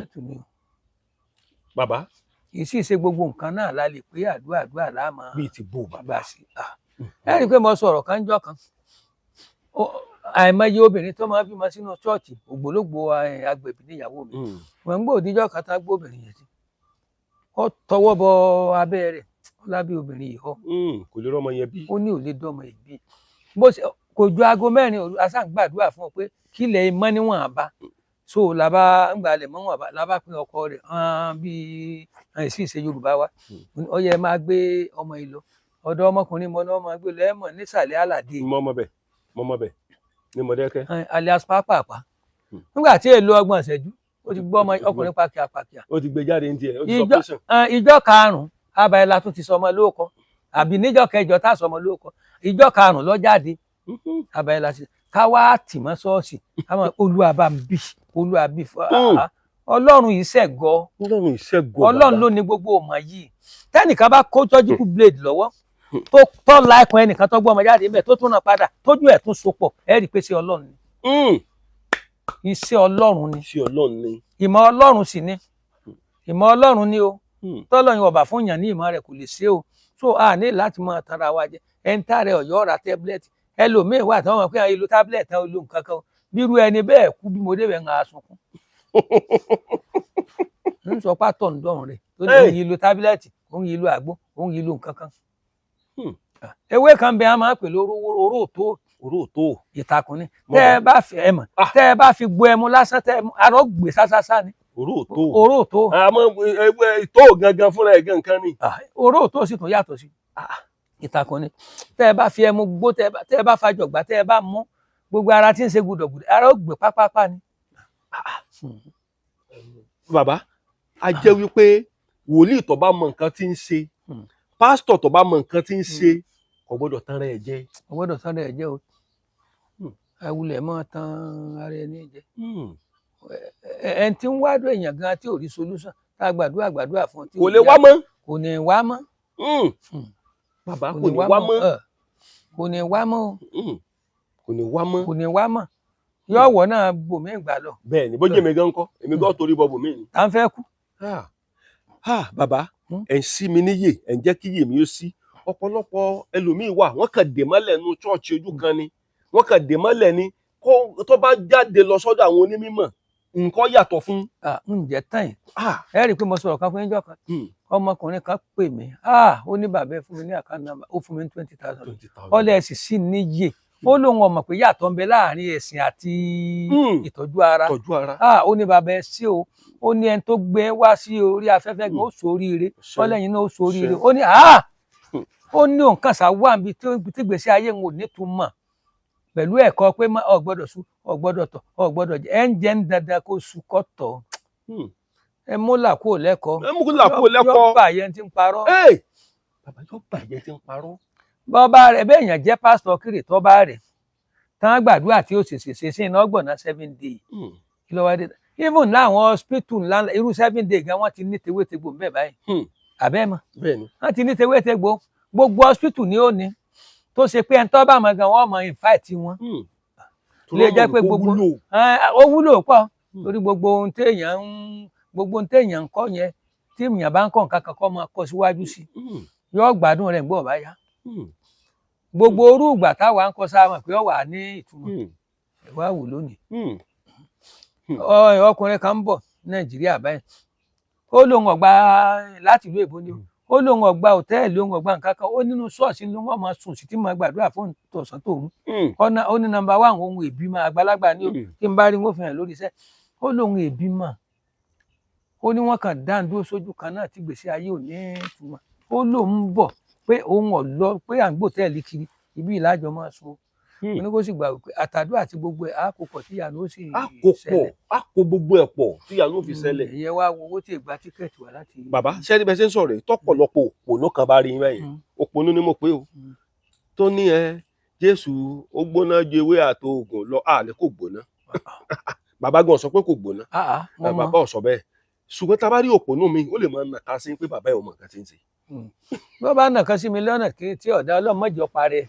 Táìtù ni o. Bàbá. Kì í sì ṣe gbogbo nǹkan náà la lè pé àdúrà àdúrà láàmú Bíi ti bò, bàbá? Gbà sí. Ẹ rí i pé mo sọ̀rọ̀ kan jọ́ kan. Àìmọye obìnrin tó máa ń bímọ sínú ṣọ́ọ̀ṣì, ògbólógbòó agbẹ̀bí níyàwó mi. Wọ́n ń gbọ́ òdíjọ́ kan tá gbọ́ obìnrin yẹn sí, ó tọwọ́ bọ abẹ́ rẹ̀, ó lábẹ́ obìnrin yìí họ. Kò lè rọ́mọ yẹn bí. Ó ní ò lè dọ́mọ ìbí bó ṣe kò ju aago 4 òru. Asá ń gbàdúrà fún ọ pé kílẹ̀ mọ́ níwọ̀n àbá so làbá ń gbalẹ̀ mọ́ wọn làbá pín ọkọ rẹ̀ hàn bíi àìsí ìṣe Yorùbá wa. Ó yẹ máa gbé ọmọ yìí lọ ọ̀dọ̀ ọmọkùnrin mọ́ ní wọ́n máa gbé lọ, ẹ̀ mọ̀ nísàlẹ̀ àlàdé. Mọ́ ọmọ bẹ́ẹ̀. Mo mọ bẹ̀ ní Mọdákẹ́kẹ́. Alias Pápápá. Nígbà tí èlò 30 ìṣẹ́jú, ó ti gbọ́ ọmọ ọkùnrin pàkíyàpàkíyà. Ó ti gbé jáde ní tiẹ̀, ó ti sọ pẹ́sàn. Ìjọ karùn-ún abayela tún ti sọmọ lóko, àbí níjọ́ kẹjọ tá a sọmọ lóko, ìjọ karùn-ún ló jáde. Abayela sí ká wá tì mọ́ ṣọ́ọ̀ṣì, ká mọ̀ Olúwa bá ń bì, Olúwa bì fún. Ọlọ́run yìí ṣẹ̀gọ́. Ọlọ́run ìṣẹ́gun. Ọlọ́run ló ní gbogbo ọmọ yìí. Tẹ́nìkan bá kó surgical blade lọ́wọ́ tó tọ́ la ẹkùn ẹnìkan tó gbọ́ ọmọ jáde níbẹ̀, tó tún náà padà, tójú ẹ̀ tún so pọ̀, ẹ rí i pé ṣé Ọlọ́run ni, iṣẹ́ Ọlọ́run ni. Iṣẹ́ Ọlọ́run ni. Ìmọ̀ Ọlọ́run sì ni, ìmọ̀ Ọlọ́run ni o. Tọ́lọ́run ọba fún yàn ní ìmọ̀ rẹ̀ kò lè ṣe o. So a ní láti máa tanra wa jẹ. Ẹni tá rẹ ọ̀yọ́ ra tablet, ẹlòmíín wà tí wọ́n mọ̀ pé àwọn ìlú tablet tán ìlú nǹkan kan, bírú ẹni bẹ́ẹ̀ kú, bí mo débẹ̀ ń ha sunkún, ń sọ pátọ̀ ń dọ̀rùn rẹ̀ tó ní òun yìí lo tablet, òun yìí lo àgbo, òun yìí lo nǹkan kan. Ewé kan bẹ, a máa ń pè lóró oró tó. Oró tó. Ìtàkùn ni. Mo Tẹ́ ẹ mọ̀. bá fi ẹ mọ̀, tẹ́ ẹ bá fi gbo ẹmu lásán, tẹ́ ẹ mú, arọ gbé sásásá ni. Oró tó. Oró tó. Àmọ́ ewé tó gangan fúnra ẹ̀ gan kan ni. Ah, oró tó sì tún yàtọ̀ sí ìtàkùn ni. Tẹ́ ẹ bá fi ẹmu gbó, tẹ́ ẹ bá fàjọgbá, tẹ́ ẹ bá mú, gbogbo ara tí ń ṣe gùdọ̀gùdọ̀, ara ó gbé pápápá ni. Bàbá, a jẹ́ wípé wòlíì tó bá mọ nǹkan tí ń ṣe, pásítọ̀ tó bá mọ nǹkan tí ń ṣe, kò gbọ́dọ̀ tán rẹ̀ jẹ. Kò gbọ́dọ̀ tán rẹ̀ jẹ́ o. Awulẹ̀ mọ́ tán ara ẹni jẹ. Ẹni tí ń wádùn èèyàn gan tí ò rí solution, tá a gbàdúrà gbàdúrà fún un tí Kò ò lè rí wá mọ́. Kò ní wá mọ́. Bàbá, kò ní wá mọ́. Kò ní wá mọ́ o. Kò ní wá mọ́. Kò ní wá mọ́, yóò wọ̀ náà bòmí ìgbà lọ. Bẹ́ẹ̀ ni, bó jẹ́ mi gan kọ́, èmi gan torí bọ́bù mi ni. Tá ń fẹ́ kú. Ah, ah, bàbá, ẹ̀ ń sí mi níyè, ẹ̀ ń jẹ́ kí yè mi ó sí. Ọ̀pọ̀lọpọ̀ ẹlòmíín wà, wọ́n kàn dè mọ́lẹ̀ nu chọ́ọ̀chì ojú kan ni wọ́n kàn dè mọ́lẹ̀ ni. Kó tó bá jáde lọ sọ́dọ̀ àwọn onímọ̀, nǹkan yàtọ̀ fún. Ah, ǹjẹ́ tán yìí. Ah, Ẹ rí i pé mo sọ̀rọ̀ kan fún yín jọ́ kan. Ọmọkùnrin kan pè mí, ah, ó ní bàbá ẹ fún mi ní account number, ó fún mi ní 20,000. 20,000. Ọlẹ́ ẹ̀sìn sí níyè, ó lóun ọmọ pé yàtọ̀ ń bẹ láàrin ẹ̀sìn àti ìtọ́jú ara. Tọ́jú ara. Ah, ó ní bàbá ẹ sí o, ó ní ẹni tó gbé wá sí orí afẹ́fẹ́ gan ó ṣoríire. Ṣé. Ọlẹ́yin náà ó ṣoríire. Ṣé. Ó ní ah, ó ní òun kàn sá wà níbi tí gbèsè ayé òun ò nítumọ̀ pẹ̀lú ẹ̀kọ́ pé ò gbọ́dọ̀ sú, ò gbọ́dọ̀ tọ̀, ò gbọ́dọ̀ jẹ ẹ̀ ń jẹ́ ń dandan kó su kọ́ tọ̀. Ẹ múlà kúrò lẹ́kọ̀ọ́. Ẹ mú kó là kúrò lẹ́kọ̀ọ́. Yọ bàyẹn tí ń parọ́. Hey! Bàbá, yóò bàjẹ́ tí ń parọ́. Bọ́ba rẹ̀ bẹ́ẹ̀ yàn jẹ́ pásítọ̀ kiri tó bá rẹ̀ tán gbàdúrà tí ó sì ṣe sí iná gbọ̀nà 7 day. Kí ló wá dé? Even láwọn hospital ńlá ńlá, irú 7 day gan, wọ́n ti ní tewétegbò ńbẹ̀ báyìí. Àbẹ́ mọ̀? Bẹ́ẹ̀ ni. Wọ́n ti ní tewétegbò, gbogbo hospital ni ó ní, tó ṣe pé ẹni tó bá mọ̀ gan, wọ́n mọ̀ invite wọn. Lè jẹ́ pé gbogbo wúlò. Ó wúlò pọ̀, torí gbogbo ohun téèyàn ń kọ́ yẹn, tí èèyàn bá ń kọ́ nǹkan kan, kọ́ máa kọ́ síwájú sí i, yóò gbádùn rẹ̀ gbọ́ bá yá. Gbogbo orú ìgbà táwa ń kọ́ sáà mọ̀ pé ó wà ní ìtumọ̀. Ẹ wá wò lónìí. Ọkùnrin kan ń bọ̀ Nàìjíríà báyìí, ó lóun ọgbà láti ìlú èbó ni o. Ó lóun ọgbà hòtẹ́ẹ̀lì, òun ọgbà nǹkan kan, ó nínú ṣọ́ọ̀ṣì ló wọ́n máa sùn sí tí máa gbàdúrà fún tọ̀sán tòru. Ọ̀nà ó ní number one, òun èbí máa àgbàlagbà ní o. Tí n bá rí wọn fi hàn lórí iṣẹ́, ó lóun èbí mọ̀, ó ní wọ́n kàn dáń dúró sójú kan náà tí gbèsè ayé ò ní ìtumọ̀. Ó lóun ń bọ̀ pé òun ò lọ pé à ń gbòtẹ́ẹ̀lì kiri, ibi ìlàjọ máa sùn. Ó ní kó sì gbà wípé àtàdúrà àti gbogbo ẹ̀ á kó pọ̀ tí ìyanu ó sì A kó pọ̀ ṣẹlẹ̀. A kó gbogbo ẹ̀ pọ̀ tí ìyanu ó fi ṣẹlẹ̀. Ìyẹn wá wo owó tí ìgbà ticket wá láti. Bàbá, ṣẹ́ni bẹ́ẹ̀ ṣe ń sọ̀rọ̀ yìí, tọ́pọ̀lọpọ̀ òpònú kan bá rí yín báyìí, òpònú ni mo pé o, tó ní ẹ Jésù ó gbóná ju ewé àti oògùn lọ, àlẹ́ kò gbóná. Bàbá gan sọ pé kò gbóná. Ah, ah, mo mọ̀. Bàbá ò sọ bẹ́ẹ̀, ṣùgbọ́n tá a bá rí òpònú mi, ó lè máa nàka sí pé bàbá ẹ̀ ò mọ nǹkan tí ń ṣe. Bí wọ́n bá nà kan sí mi lọ́nà tí ọ̀dà ọlọ́mọdé parẹ́.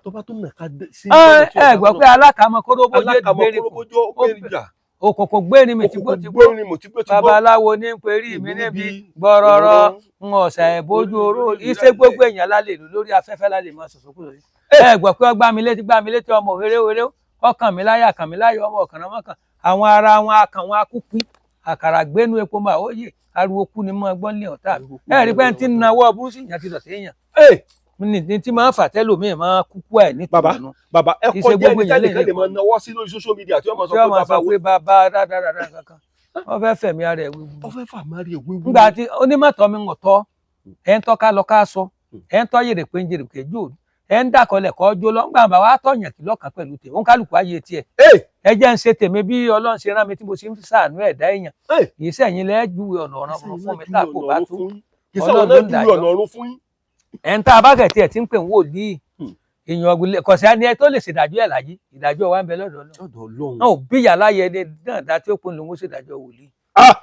Tó bá tó nàka sí. Ẹ gbọ́ pé alákàmọ́ kóróbó jẹ́ Alákàmọ́ gbére kù. kóróbójó ó gbére jà. Òkùnkùn gbérin mi tí gbó Òkùnkùn ti gbó. gbórin mo ti gbó ti gbó. Babaláwo ní perí mi níbi gbọrọrọ ń ọ̀sà ìbójú oró iṣẹ́ gbogbo èèyàn lálẹ́ ìlú lórí afẹ́fẹ́ lálẹ́ mọ́ sọ̀sọ̀ kúrò sí. Ẹ gbọ́ pé ó gbá mi létí, gbá mi létí, ọmọ òhèrè òhèrè, ọkàn mi láyà kàn mí láyà, ọmọ ọ̀kànràn mọ́kàn àwọn ara wọn akàn wọn akúpín àkàrà gbénu epo máa ó yè ariwo kú ni mọ́ gbọ́n lé ọ̀tá mi. Ẹ rí pé ẹni tí ń nawọ́ burúkú yẹn ti dọ̀tí èèyàn ní tí máa ń fà tẹ́lòmíì máa kúkú ẹ̀ Bàbá, nítorí bàbá, ẹ Kì í ṣe kọjá gbogbo ẹni èèyàn lè tẹ́nìkan lè lè máa nawọ́ sí lórí social media tí wọ́n máa sọ tí pé wọ́n máa bàbá sọ wo pé bàbá dáadáa kankan wọ́n fẹ́ fẹ̀mí ara ẹ̀ wíwu. Wọ́n fẹ́ fà má rí ewé wú. Nígbà tí onímọ̀tọ́ mi ń tọ́ ẹ̀ ń tọ́ ká lọ ká sọ, ẹ̀ ń tọ́ yèrè pé ń jèrè pé jò Ẹ ń dàkọlẹ̀ kọ́ jó lọ ńgbà bá wa tọ̀yàn kí lọ́kàn pẹ̀lú tèmi, òun kálukú ayé tiẹ̀. Ẹ jẹ́ ń ṣe tèmi bí Ọlọ́run ṣe rán mi tí mo ṣe ń ṣàánú ẹ̀dá èèyàn. Kì í sẹ́yìn lẹ́júwe ọ̀nà ọ̀run fún mi tá kò bá tó. Kì í sáwọn Ọlọ́run náà ló ń júwe dájọ́. ọ̀nà ọ̀run fún yín. Ẹ̀ ń tá a bá kẹ̀tì ẹ̀ tí ń pè ń wòlíì, èèyàn ọ̀gbìn kọ̀sẹ́ ni ẹ tó lè ṣèdájọ́ ẹ̀ láyé. Ìdájọ́ wa ń bẹ lọ́dọ̀ Ọlọ́run. Lọ́dọ̀ Ọlọ́run. Náà ò bí ìyá láyé ẹni náà dá tí ó pin lòun ó ṣèdájọ́ wòlíì. Ah!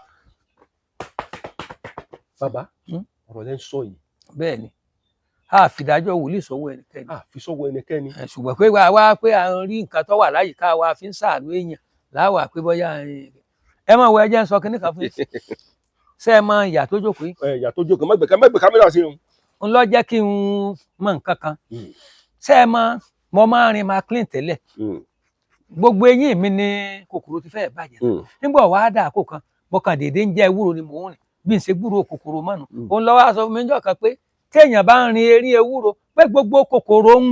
Bàbá, ọ̀rọ̀ lẹ́ ń sọ yìí. Bẹ́ẹ̀ ni, a fìdájọ́ wòlíì sọ́wọ́ ẹnikẹ́ni. A fi sọ́wọ́ ẹnikẹ́ni. Ẹ̀, ṣùgbọ́n pé wá wá pé à ń rí nǹkan tó wà láyìíká wa fi ń ṣàánú èèyàn láwà pé bóyá ẹ máa wọ, ẹjẹ́ ń sọ kinní kan fún yín. Ṣé ẹ mọ ìyá tó jókòó yìí? Ẹ ìyá tó jókòó, má gbé kámẹ́rà sí òun. Ń lọ jẹ́ kí n mọ nǹkan kan. Ṣé ẹ mọ, mo máa ń rin Maclean tẹ́lẹ̀. Gbogbo eyín mi ní kòkòrò ti fẹ́ẹ̀ bàjẹ́. Nígbà wàá dà kó kan, mo kàn déédéé ń jẹ́ ewúro ni mò ń rìn, bí n ṣe gbúrò kòkòrò mọ́nu. Òun lọ́wọ́ á sọ fún mi níjọ́ kan pé téèyàn bá ń rin erí ewúro, pé gbogbo kòkòrò ń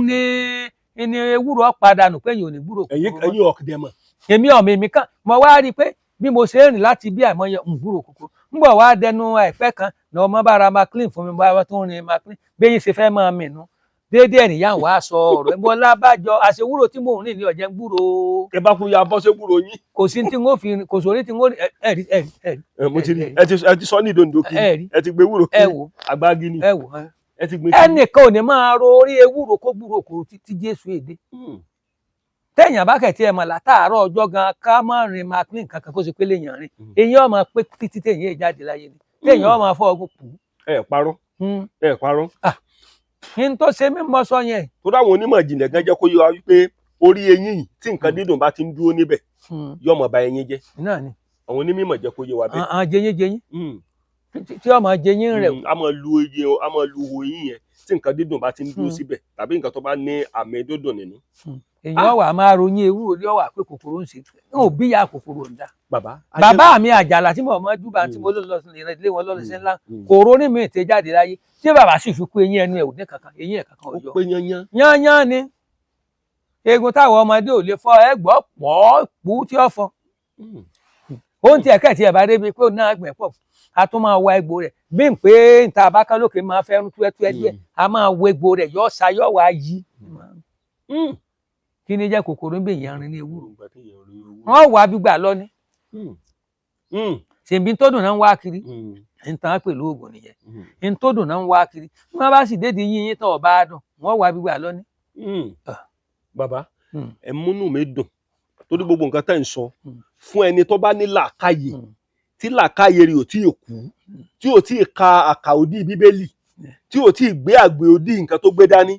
ní ewúro padànù, pé èèyàn ò ní gbúrò Ẹ̀yin kòkòrò mọ́. Ẹ̀yin ọ̀kẹ́dẹ̀ mọ̀. Èmi ọ̀mọ èmi kan mo wá rí i pé bí mo ṣe ń rìn láti bí àìmọye ń gbúrò kòkòrò. Ńgbọ̀ wá dẹnu àìpẹ́ kan ní ọmọ bá ra Maclean fún mi, bá wa tó ń rin Maclean, béyìn ṣe fẹ́ máa mìnú déédéé ẹ̀ níyà wá sọ ọ̀rọ̀ ẹ̀ bọ́lá bájọ àṣewúrò tí mò ń rìn ní ọ̀jẹ̀ ń gbúrò. Ẹ bá kú ya bọ́ sí gbúrò yín. Kò sí tí n ó fi kò sórí tí n ó ẹ rí ẹ rí ẹ rí. Ẹ, mo ti rí, ẹ ti sọ ní ìdòǹdò kiri. Ẹ rí. Ẹ ti gbé wúrò Ẹ kiri. wò. Àgbági ni. Ẹ wò ẹ. Ẹ ti gbé kiri. Ẹnìkan ò ní máa ro orí ewúro kó gbúrò kòrò títí Jésù èdè. Téèyàn bá kẹ̀tí ẹ̀ mọ̀ látàárọ̀ ọjọ́ gan ká má rin Maclean kankan kó ṣe pé léèyàn rìn, eyín ọmọ pé títí téèyàn èè jáde láyé ni téèyàn ọmọ fọ́ ọgùn kù. Ẹ parọ́, ẹ parọ́. Kí n tó ṣe mí mọ́ sọ yẹn. Tó dáwọn onímọ̀ ìjìnlẹ̀ gan jẹ́ kó yé wa wípé orí eyín yìí, tí nǹkan dídùn bá ti ń dúró níbẹ̀, yóò máa ba eyín jẹ́. Náà ni. Àwọn onímọ̀ jẹ́ kó yé wa bẹ́ẹ̀. Àwọn jẹyín jẹyín tí ọmọ jẹyín rẹ̀. A máa lu eyín, a máa lu ihò eyín yẹn tí nǹkan dídùn bá ti ń dúró síbẹ̀ tàbí nǹkan tó bá ní àmì dídùn nínú. Èèyàn wà máa ròyìn ewúro ní ọwà pé kòkòrò ń ṣe n ò bí ya kòkòrò ń dá. Bàbá. Bàbá mi Àjàlá tí mo mọ júbà tí mo lọ sí ilé wọn lọ́lọ́ sí ńlá, kòró ní mi tẹ jáde láyé tí bàbá sì fi kú, eyín ẹnu ẹ̀ ò ní kankan, eyín ẹ̀ kankan Ó ọjọ́. pé yányán. Yányán ni eegun táwọn ọmọdé ò lè fọ, ẹ gbọ́ pọ̀ pú tí ó fọ. Ohun tí ẹ̀kẹ́ tí ẹ̀ bá débi pé òun náà gbẹ̀ pọ̀, a tún máa wa egbò rẹ̀ bí n pé níta abákálókè máa fẹ́ rún túẹ́túẹ́ díẹ̀, a máa wo egbò rẹ̀, yọ sa yọ wá yí. Kí ni jẹ́ kòkòrò ń bè yẹn rin ní ewúro? Ìgbà tí èèyàn rí ewúro. Wọ́n wà gbígbà lọ ní ṣèbí tó dùn náà ń wá kiri. Nǹkan pẹ̀lú oògùn nìyẹn. N tó dùn náà ń wá kiri. Bí wọ́n bá sì dédìí yín yín tán ọba dùn, wọ́n wà gbígbà lọ ní. Bàbá, ẹ múnú mi dùn torí gbogbo nǹkan tẹ́ ń sọ fún ẹni tó bá ní làákàyè, tí làákàyè rẹ̀ ò tí ì kú, tí ò tí ì ka àkàòdì Bíbélì, tí ò tí ì gbé àgbè òdì nǹkan tó gbé dání,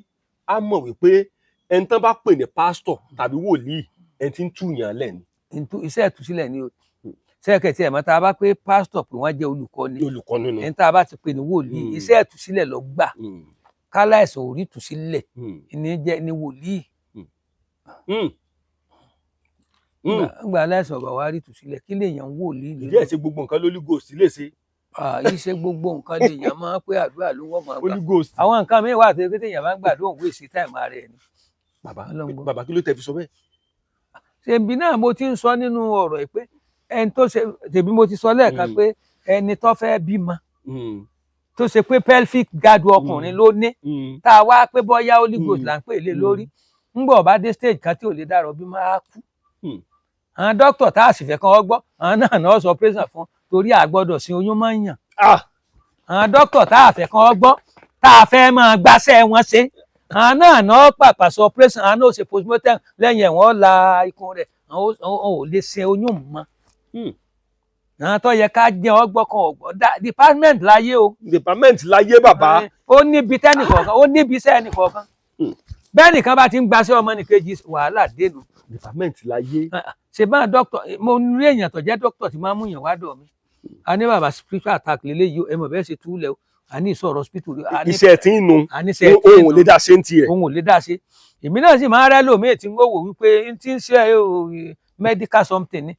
á mọ̀ wípé ẹni tán bá pè ní pásítọ̀ tàbí wòlíì, ẹni tí ń túyàn lẹ̀ ni. Iṣẹ́ ìtúsílẹ̀ ni o. Sẹ́ẹ̀kẹ̀ tí ẹ̀ mọ́ tá a bá pé pásítọ̀ pé wọ́n jẹ́ olùkọ́ni, Olùkọ́ nínú. ẹni tá a bá ti pè ní wòlíì, iṣẹ́ ìtúsílẹ̀ lọ gbà. Kálá ẹ̀sán orí ìtúsílẹ̀ ní jẹ́ ní wòlíì. Ńgbà aláìsàn ọ̀bà wa rí ìtúsílẹ̀, kí lèèyàn ń wòlíì lé? Ìdí ẹ̀ ṣe gbogbo nǹkan lÓlí Ghost lè ṣe. Yìí ṣe gbogbo nǹkan lèèyàn máa ń pé àdúrà ló wọ́n máa gbà. Holy Ghost. Àwọn nǹkan míì wà tó yẹ pé téèyàn bá ń gbàdúrà, òun wéṣe time ara ẹ̀ ni. Bàbá, Ọlọ́run gbọ́. bàbá, kí ló tẹ̀ fi sọ bẹ́ẹ̀? Ṣèbí náà mo ti ń sọ nínú ọ̀rọ̀ yìí pé ẹni tó ṣe tèmi, mo ti sọ lẹ́ẹ̀kan pé ẹni tó fẹ́ bímọ, tó ṣe pé pelvic girdle ọkùnrin ló ní, tá a wá pé bóyá Holy Ghost là ń pè lé lórí, ńgbọ̀ bá dé stage kan tí ò lè dárọ̀ bí máa kú. Àwọn dókítà tá a sì fẹ́ kàn ọ́ gbọ́, àwọn náà náà sọ operation fún torí a gbọ́dọ̀ sin oyún máa ń yàn. Àwọn dókítà tá a fẹ́ kàn ọ́ gbọ́, tá a fẹ́ máa gbáṣẹ́ wọn ṣe, àwọn náà náà pàpà sọ operation, àwọn náà ó ṣe postmortem lẹ́yìn ẹ̀, wọ́n la ikùn rẹ̀, àwọn ò lè sin oyún mọ́. Àwọn tó yẹ ká jẹ́ ọgbọ́n kan ọ̀gbọ́n department láyé o. Department láyé, bàbá. Ó níbi tẹ́nìkọ̀ọ̀kan, ó níbi iṣẹ́ ẹnìkọ̀ọ̀kan. Bẹ́ẹ̀ nìkan bá ti ń gbaṣẹ́ ọmọnìkejì, wàhálà dénú. Department láyé. Ṣe bá dókítà, mo rí èèyàn tó jẹ́ dókítà tí máa ń mú yàn wá dọ̀ mí, a ní bàbá, spiritual attack lélẹ́yìí o, ẹ mọ̀ bẹ́ẹ̀ ṣe túlẹ̀ o, a ní ìsọ̀rọ̀ hospital a ní Iṣẹ́ tí ń nu. A ní iṣẹ́ tí ń Ohun ò nu. lè dá ṣe ń tiẹ̀. Òun ò lè dá ṣe. Èmi náà sì máa ń rẹ́ lòmíì tí ń wò wípé n ti ń ṣe o, medical something ni.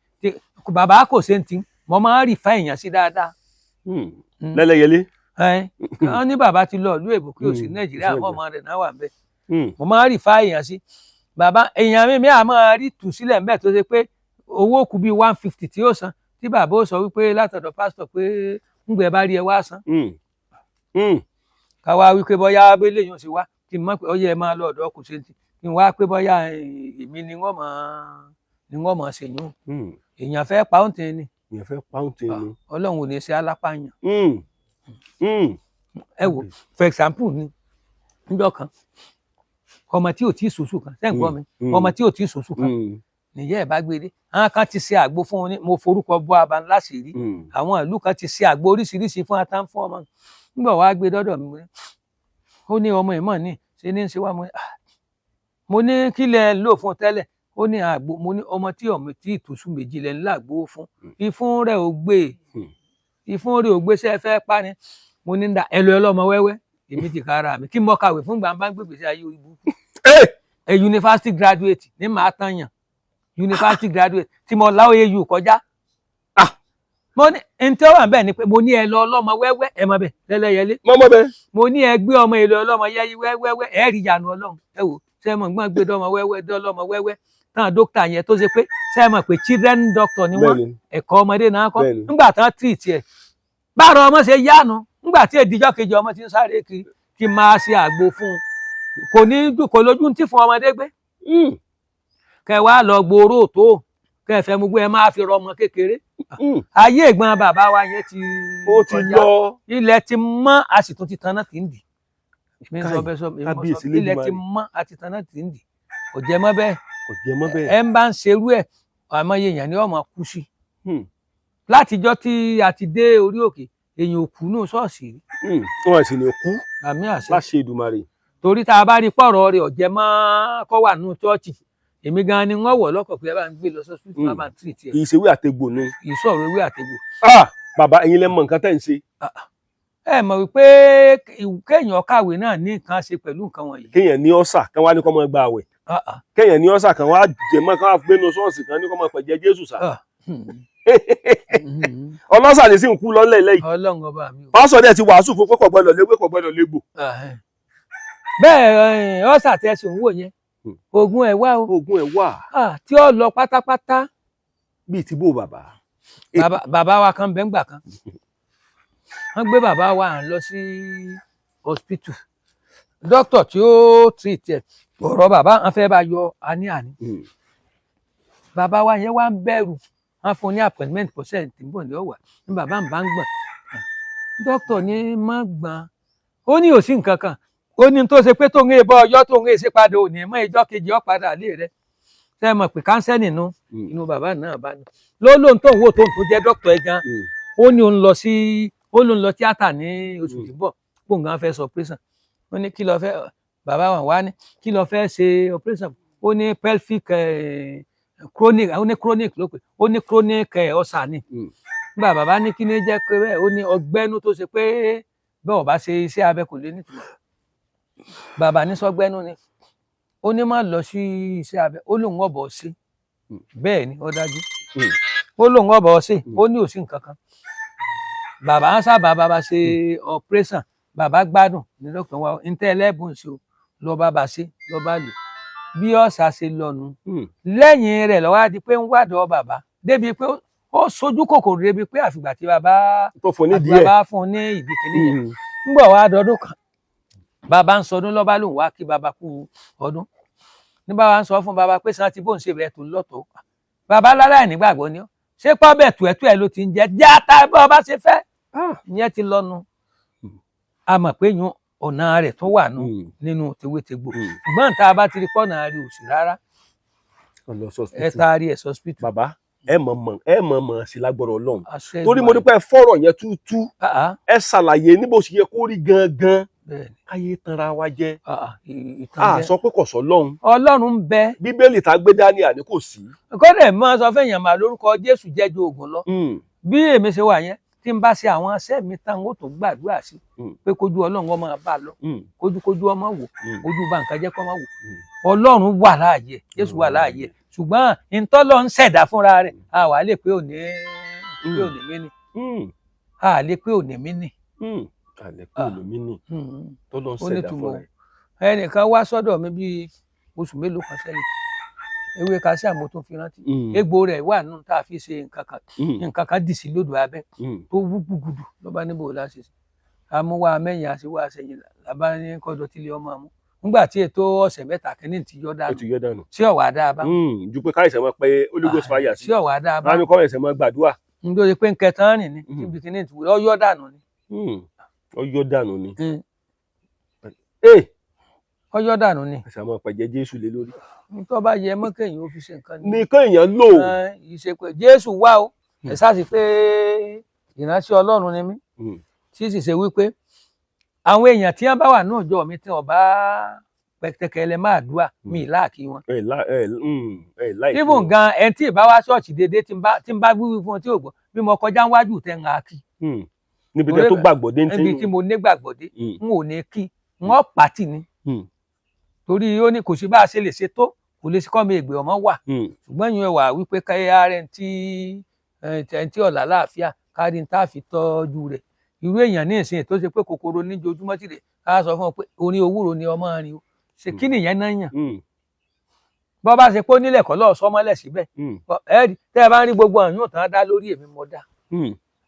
Bàbá kò ṣe ń ti mo máa ń rí fa èèyàn sí dáadáa. Lẹ́lẹ́yẹlé. Ẹ wọ́n ní bàbá ti lọ ìlú èbó kí o sí Nàìjíríà, sí àwọn ọmọ rẹ̀ náà wà ń bẹ̀. Mo Hmm. máa ń rí fa èèyàn sí bàbá. Èèyàn mi à máa rí tù sílẹ̀ ńbẹ̀ tó ṣe pé owó kù bíi 150 tí ó san, tí bàbá ó sọ wípé látọ̀dọ̀ pásítọ̀ pé ńgbẹ́ bá rí ẹ wá san. Káwá wípé bóyá abẹ́lé yóò ṣe wá. Kí n mọ̀ pé ọyẹ ẹ máa lọ ọ̀dọ̀ kò ṣe ti kí n wá pé bóyá èmi ni wọ́n mọ̀ ṣèyún. Èèyàn fẹ́ pa òǹtẹ̀ ni. Èèyàn fẹ́ pa òǹtẹ̀ ni. Ọlọ́run ò ní ṣe alápáyàn. Ẹ wò, for example ni níjọ́ kan, ọmọ tí ò tí ì sòsù kan, sẹ́ǹ gbọ́ mi, ọmọ tí ò tí ì sòsù kan nìyẹn ẹ̀ bá gbé dé. Àwọn kan ti ṣe àgbo fún un ní mo forúkọ bọ́ abanláṣìírí. Àwọn ìlú kan ti ṣe àgbo oríṣiríṣi fún ata fún ọmọ. Nígbà wàá gbé dọ́dọ̀ mi, ó ní ọmọ ìmọ̀ ní ṣe ní ṣe wá. Mo ní kí lẹ lò fún tẹ́lẹ̀? Ó ní àgbo. Mo ní ọmọ tí ọmọ tí ìtòsú méjì lẹ ńlá àgbo fún, ìfún rẹ̀ ò gbé, ìfún rẹ̀ ò gbé, ṣe fẹ́ pa ni? Mo ní da ẹ lọ ọlọ́mọ wẹ́wẹ́. Èmi ti kára mi kí mo kàwé fún gbàǹbá gbègbèsè ayé orí burúkú. Ẹ university graduate ní màá tán yàn, university graduate tí mo láwọ AU kọjá. Mo ní n tí ó wà bẹ́ẹ̀ ni pé mo ní ẹ lọ ọlọ́mọ wẹ́wẹ́, ẹ mọ bẹ́ẹ̀ lẹ́lẹ́yẹlé. Mọ́mọ́ bẹ́ẹ̀. Mo ní ẹ gbé ọmọ èlò ọlọ́mọ yẹ́yí wẹ́wẹ́wẹ́, ẹ rí ìyanu Ọlọ́run. Ẹ wò ṣé mọ̀ gbọ́n gbé dọ́mọ wẹ́wẹ́ dọ́lọ́mọ wẹ́wẹ́ tán, dókítà yẹn tó ṣe pé ṣé mọ̀ pé children doctor ni wọ́n, ẹ̀kọ́ ọmọdé náà kọ́. Nígbà tán treat ẹ̀ báàrọ̀ ọmọ ṣe yánu, nígbà tí èdìjọ́ kejì ọmọ ti ń sáré kiri kí máa ṣe àgbo fún un, kò ní kò lójú tí fún ọmọdé gbé. Kẹ wá lọ gbòòrò tó kẹ fẹ́ mú gbé ẹ máa fi rọ ọmọ kékeré. Ayé ìgbọ́n bàbá wa yẹn ti kọjá, ilẹ̀ ti mọ́, a sì tún ti tanná tì ń dì. Ilẹ̀ ti mọ́, a ti tanná tì ń dì, kò jẹ mọ́ bẹ́ẹ̀. Ẹ ń bá ń ṣerú ẹ̀, àmọ́ èèyàn ni ọmọ kú sí. Látijọ́ tí a ti dé orí òkè, èèyàn ò kú nù ṣọ́ọ̀ṣì rí. Wọn sì ní kú. Àmì àṣẹ. Láṣẹ Èdùmàrè. Torí tá a bá rí pọ̀rọ̀ rẹ̀ ọ̀jẹ̀ mọ́ kọ́ wà nù ṣọ́ọ̀ṣì, èmi gan ni wọ́n wọ̀ lọ́kọ̀ pé ẹ bá ń gbé lọ sọ́sítù, bá bá ń tìrìtì ẹ̀. Kì í ṣe ewé àtegbò ni. Kì í sọ̀rọ̀ ewé àtegbò. Bàbá, ẹ̀yin lẹ mọ̀ nǹkan tẹ́ ń ṣe. Ẹ mọ̀ wípé kéèyàn kàwé náà ní nǹkan ṣe pẹ̀lú nǹkan wọ̀nyí. Kéèyàn ní ọ̀sà kan wá ní kó máa gba àwẹ̀. Kéèyàn ní ọ̀sà kan wá jẹ̀mọ́ kan wá gbénu ṣọ́ọ̀ṣì kan ní kó máa pẹ̀jẹ́ Jésù sá. Ọlọ́sà ní sì ń kú lọ́lẹ̀ lẹ́yìn. Ọlọ́run ọba mi o. Pásọ̀ dẹ̀ ti wàásù fún pé kò gbọ́dọ̀ léwé, kò gbọ́dọ̀ légbò. Bẹ́ẹ̀ ọ̀sà tẹ̀sán wò yẹn, ogun ẹ̀ wá o. Ogun ẹ̀ wà. Tí ó lọ pátápátá. Bíi ti bó bàbá. Bàbá wa kan bẹ́ẹ̀ ńgbà kan. Wọ́n gbé bàbá wa lọ sí hospital. Dókítà tí ó treat ẹ̀, ọ̀rọ̀ bàbá wọn fẹ́ bá yọ àní-àní. Bàbá wa yẹn wá ń bẹ̀rù. Wọ́n fún un ní appointment percent tí ń bọ̀ ní ọ̀wà. Ní bàbá ń bá ń gbọ̀n. Dókítà ní má gbọ̀n. Ó ní ò sí nǹkan kan. Ó ní tó ṣe pé tó ń bọ ọjọ́ tó ń ṣe padà òní mọ́ ìjọ́ kejì ó padà lé rẹ̀. Ṣé mọ̀ pé kánsẹ́ nínú inú bàbá náà bá ní. Ló lóun tó ń wò tó ń tó jẹ́ dókítà ẹ̀ gan. Ó ní òun lọ sí ó lóun lọ tíátà ní oṣù tí ń bọ̀. Pòun gan fẹ́ sọ operation. Ó ní kí ló fẹ́ bàbá wa wá ní kí ló fẹ́ ṣe operation. Ó ní pelvic chronic, ó ní chronic ló pè, ó ní chronic ulcer ni. Nígbà bàbá ní kí ni jẹ́ pé bẹ́ẹ̀, ó ní ọgbẹ́nu tó ṣe pé bẹ́ẹ̀ ò bá ṣe iṣẹ́ abẹ kò lè nítumọ̀. Bàbá ní sọgbẹ́nu ni ó ní má lọ sí iṣẹ́ abẹ, ó lóun ọ̀bọ̀ sí. Bẹ́ẹ̀ ni ó dájú, ó lóun ọ̀bọ̀ sí, ó ní òsì nǹkan kan. Bàbá ń sábà bàbá ṣe operation, bàbá gbádùn ní dókítà wa ń tẹ́ ẹlẹ́bùn sí o, lọ bàbá ṣe lọ bá lò bí ọ̀sà ṣe lọ́nu. Lẹ́yìn rẹ̀ ló wá di pé ń wádọ̀ bàbá débi pé ó sojú kòkòrò débi pé àfìgbà tí bàbá fún un ní ìdí kìíní yẹn. Ńgbọ̀ wá dọdún kan, bàbá ń sọdún lọ́ba lòun wá kí bàbá kú ọdún. Ní bàbá ń sọ fún bàbá pé sàn ti bóun ṣe bẹ́ẹ̀ tó lọ́tọ̀ọ́. Bàbá láláì nígbàgbọ́ ni ó ṣé pọ́bẹ̀ tùẹ̀tùẹ̀ ló ti ń jẹ jẹ́ ata bọ́ ọba ṣe fẹ́. Ìyẹn ti lọ́nu. A mọ̀ pé yún ọ̀nà rẹ̀ tó wà nù nínú tewétegbò. Ṣùgbọ́n tá a bá ti rí kọ́nà rí òsì rárá. Ẹ taari ẹ̀ sọ́spítù. Bàbá, ẹ mọ̀ mọ̀ sí lágbọ́rọ̀ Ọlọ́run. Torí mo dúpẹ́ fọ́rọ̀ yẹn tútú. Ẹ ṣàlàyé níbo ṣe yẹ kó rí gangan. Káyé tanra wa jẹ. A sọ pé kò sọ lọ́hùn. Ọlọ́run ń bẹ. Bíbélì tá gbé dání àní kò sí. Kódà mọ́ sọ fẹ́yàn máa lórúkọ Jésù jẹ́jú oògùn lọ. Bí èmi ṣe wà yẹn, tí n bá ṣe àwọn iṣẹ́ mi tán, ó tó gbàdúrà sí pé kójú Ọlọ́run ọmọ bá lọ, kójúkójú ọmọ wò, ojú bá nǹkan jẹ́ kọ́ máa wò. Ọlọ́run wà láàyè, Jésù wà láàyè. Ṣùgbọ́n ìtọ́lọ́ ń ṣẹ̀dá fúnra rẹ̀, a wà lè pé òní mí ni. A lè pé òní mí ni. Ẹnìkan wá sọ́dọ̀ mi bíi oṣù mélòó kan sẹ́yìn, ewé kasia mo tún fi rántí. Egbò rẹ̀ wà nínú tá a fi ṣe nǹkan kan, nǹkan kan dì sí lódò abẹ́ tó wú gbùgùdù lọ́ba níbo la ṣe amúwá mẹ́yìn àṣewá sẹ́yìn làbá ní kọ́dọ̀ tílé ọmọ mú Nígbà tí ètò ọ̀sẹ̀ 3 kìíní ti yọ Ó dànù. ti yọ dànù. Sí ọ̀wà dáa bá? Ju pé káyọ̀sẹ̀ máa pé Holy Ghost fire sí. Sí ọ̀wà dáa bá? Láàmì kọ́ ẹ̀sẹ̀ máa gbàdúrà. Nítorí pé nkẹtàn rìn ní níbi kìíní ti ọ yọ dànù ni. Ó yọ dànù ni. Ee, ọ yọ dànù ni. Ẹ̀sẹ̀ máa pẹ̀jẹ́ Jésù lé lórí. Tó bá yẹ mọ́ kéèyàn ó fi ṣe nǹkan ni. Nìkan èèyàn lò. Yìí ṣe pé Jésù wá o, ẹ sáà sì pé ìránṣẹ́ Ọlọ́run ni mí, tí sì ṣe wípé àwọn èèyàn tí wọ́n bá wà ní ọjọ́ mi tí wọ́n bá pẹ̀tẹ̀kẹ̀lẹ̀ máa dúà mi láàkí wọn. Ẹ lá ẹ ẹ láì. Even gan ẹni tí ì bá wá ṣọ́ọ̀ṣì déédéé tí ń bá wíwí fún wọn tí ò gbọ́, bí mo kọjá níwájú tẹ̀ ń ha kí. Níbi tẹ tó gbàgbọ́ dé ní. Níbi tí mo nígbàgbọ́ dé, n ò ní kí wọ́n pàtì ni, torí ó ní kò sí bá a ṣe lè ṣe tó kò lè ṣe kọ́ mi ègbè ọmọ wà, ṣùgbọ́n ìyẹn wà wípé káyà rẹ̀ tí ọ̀là láàfíà kárí tá a fi tọ́jú rẹ̀. Irú èèyàn ní ìsìn tó ṣe pé kòkòrò níjojúmọ́ tìrẹ̀, ká sọ fún ọ pé orin owúro ni ọmọ rin o, ṣe kí nìyẹn náà yàn? Bọ́ bá ṣe pé ó nílẹ̀ kọ́ lọ́ọ̀ sọmọ́lẹ̀ síbẹ̀. Ẹ tẹ́ ẹ bá ń rí gbogbo àyùn tán dá lórí èmi mọ́ dá.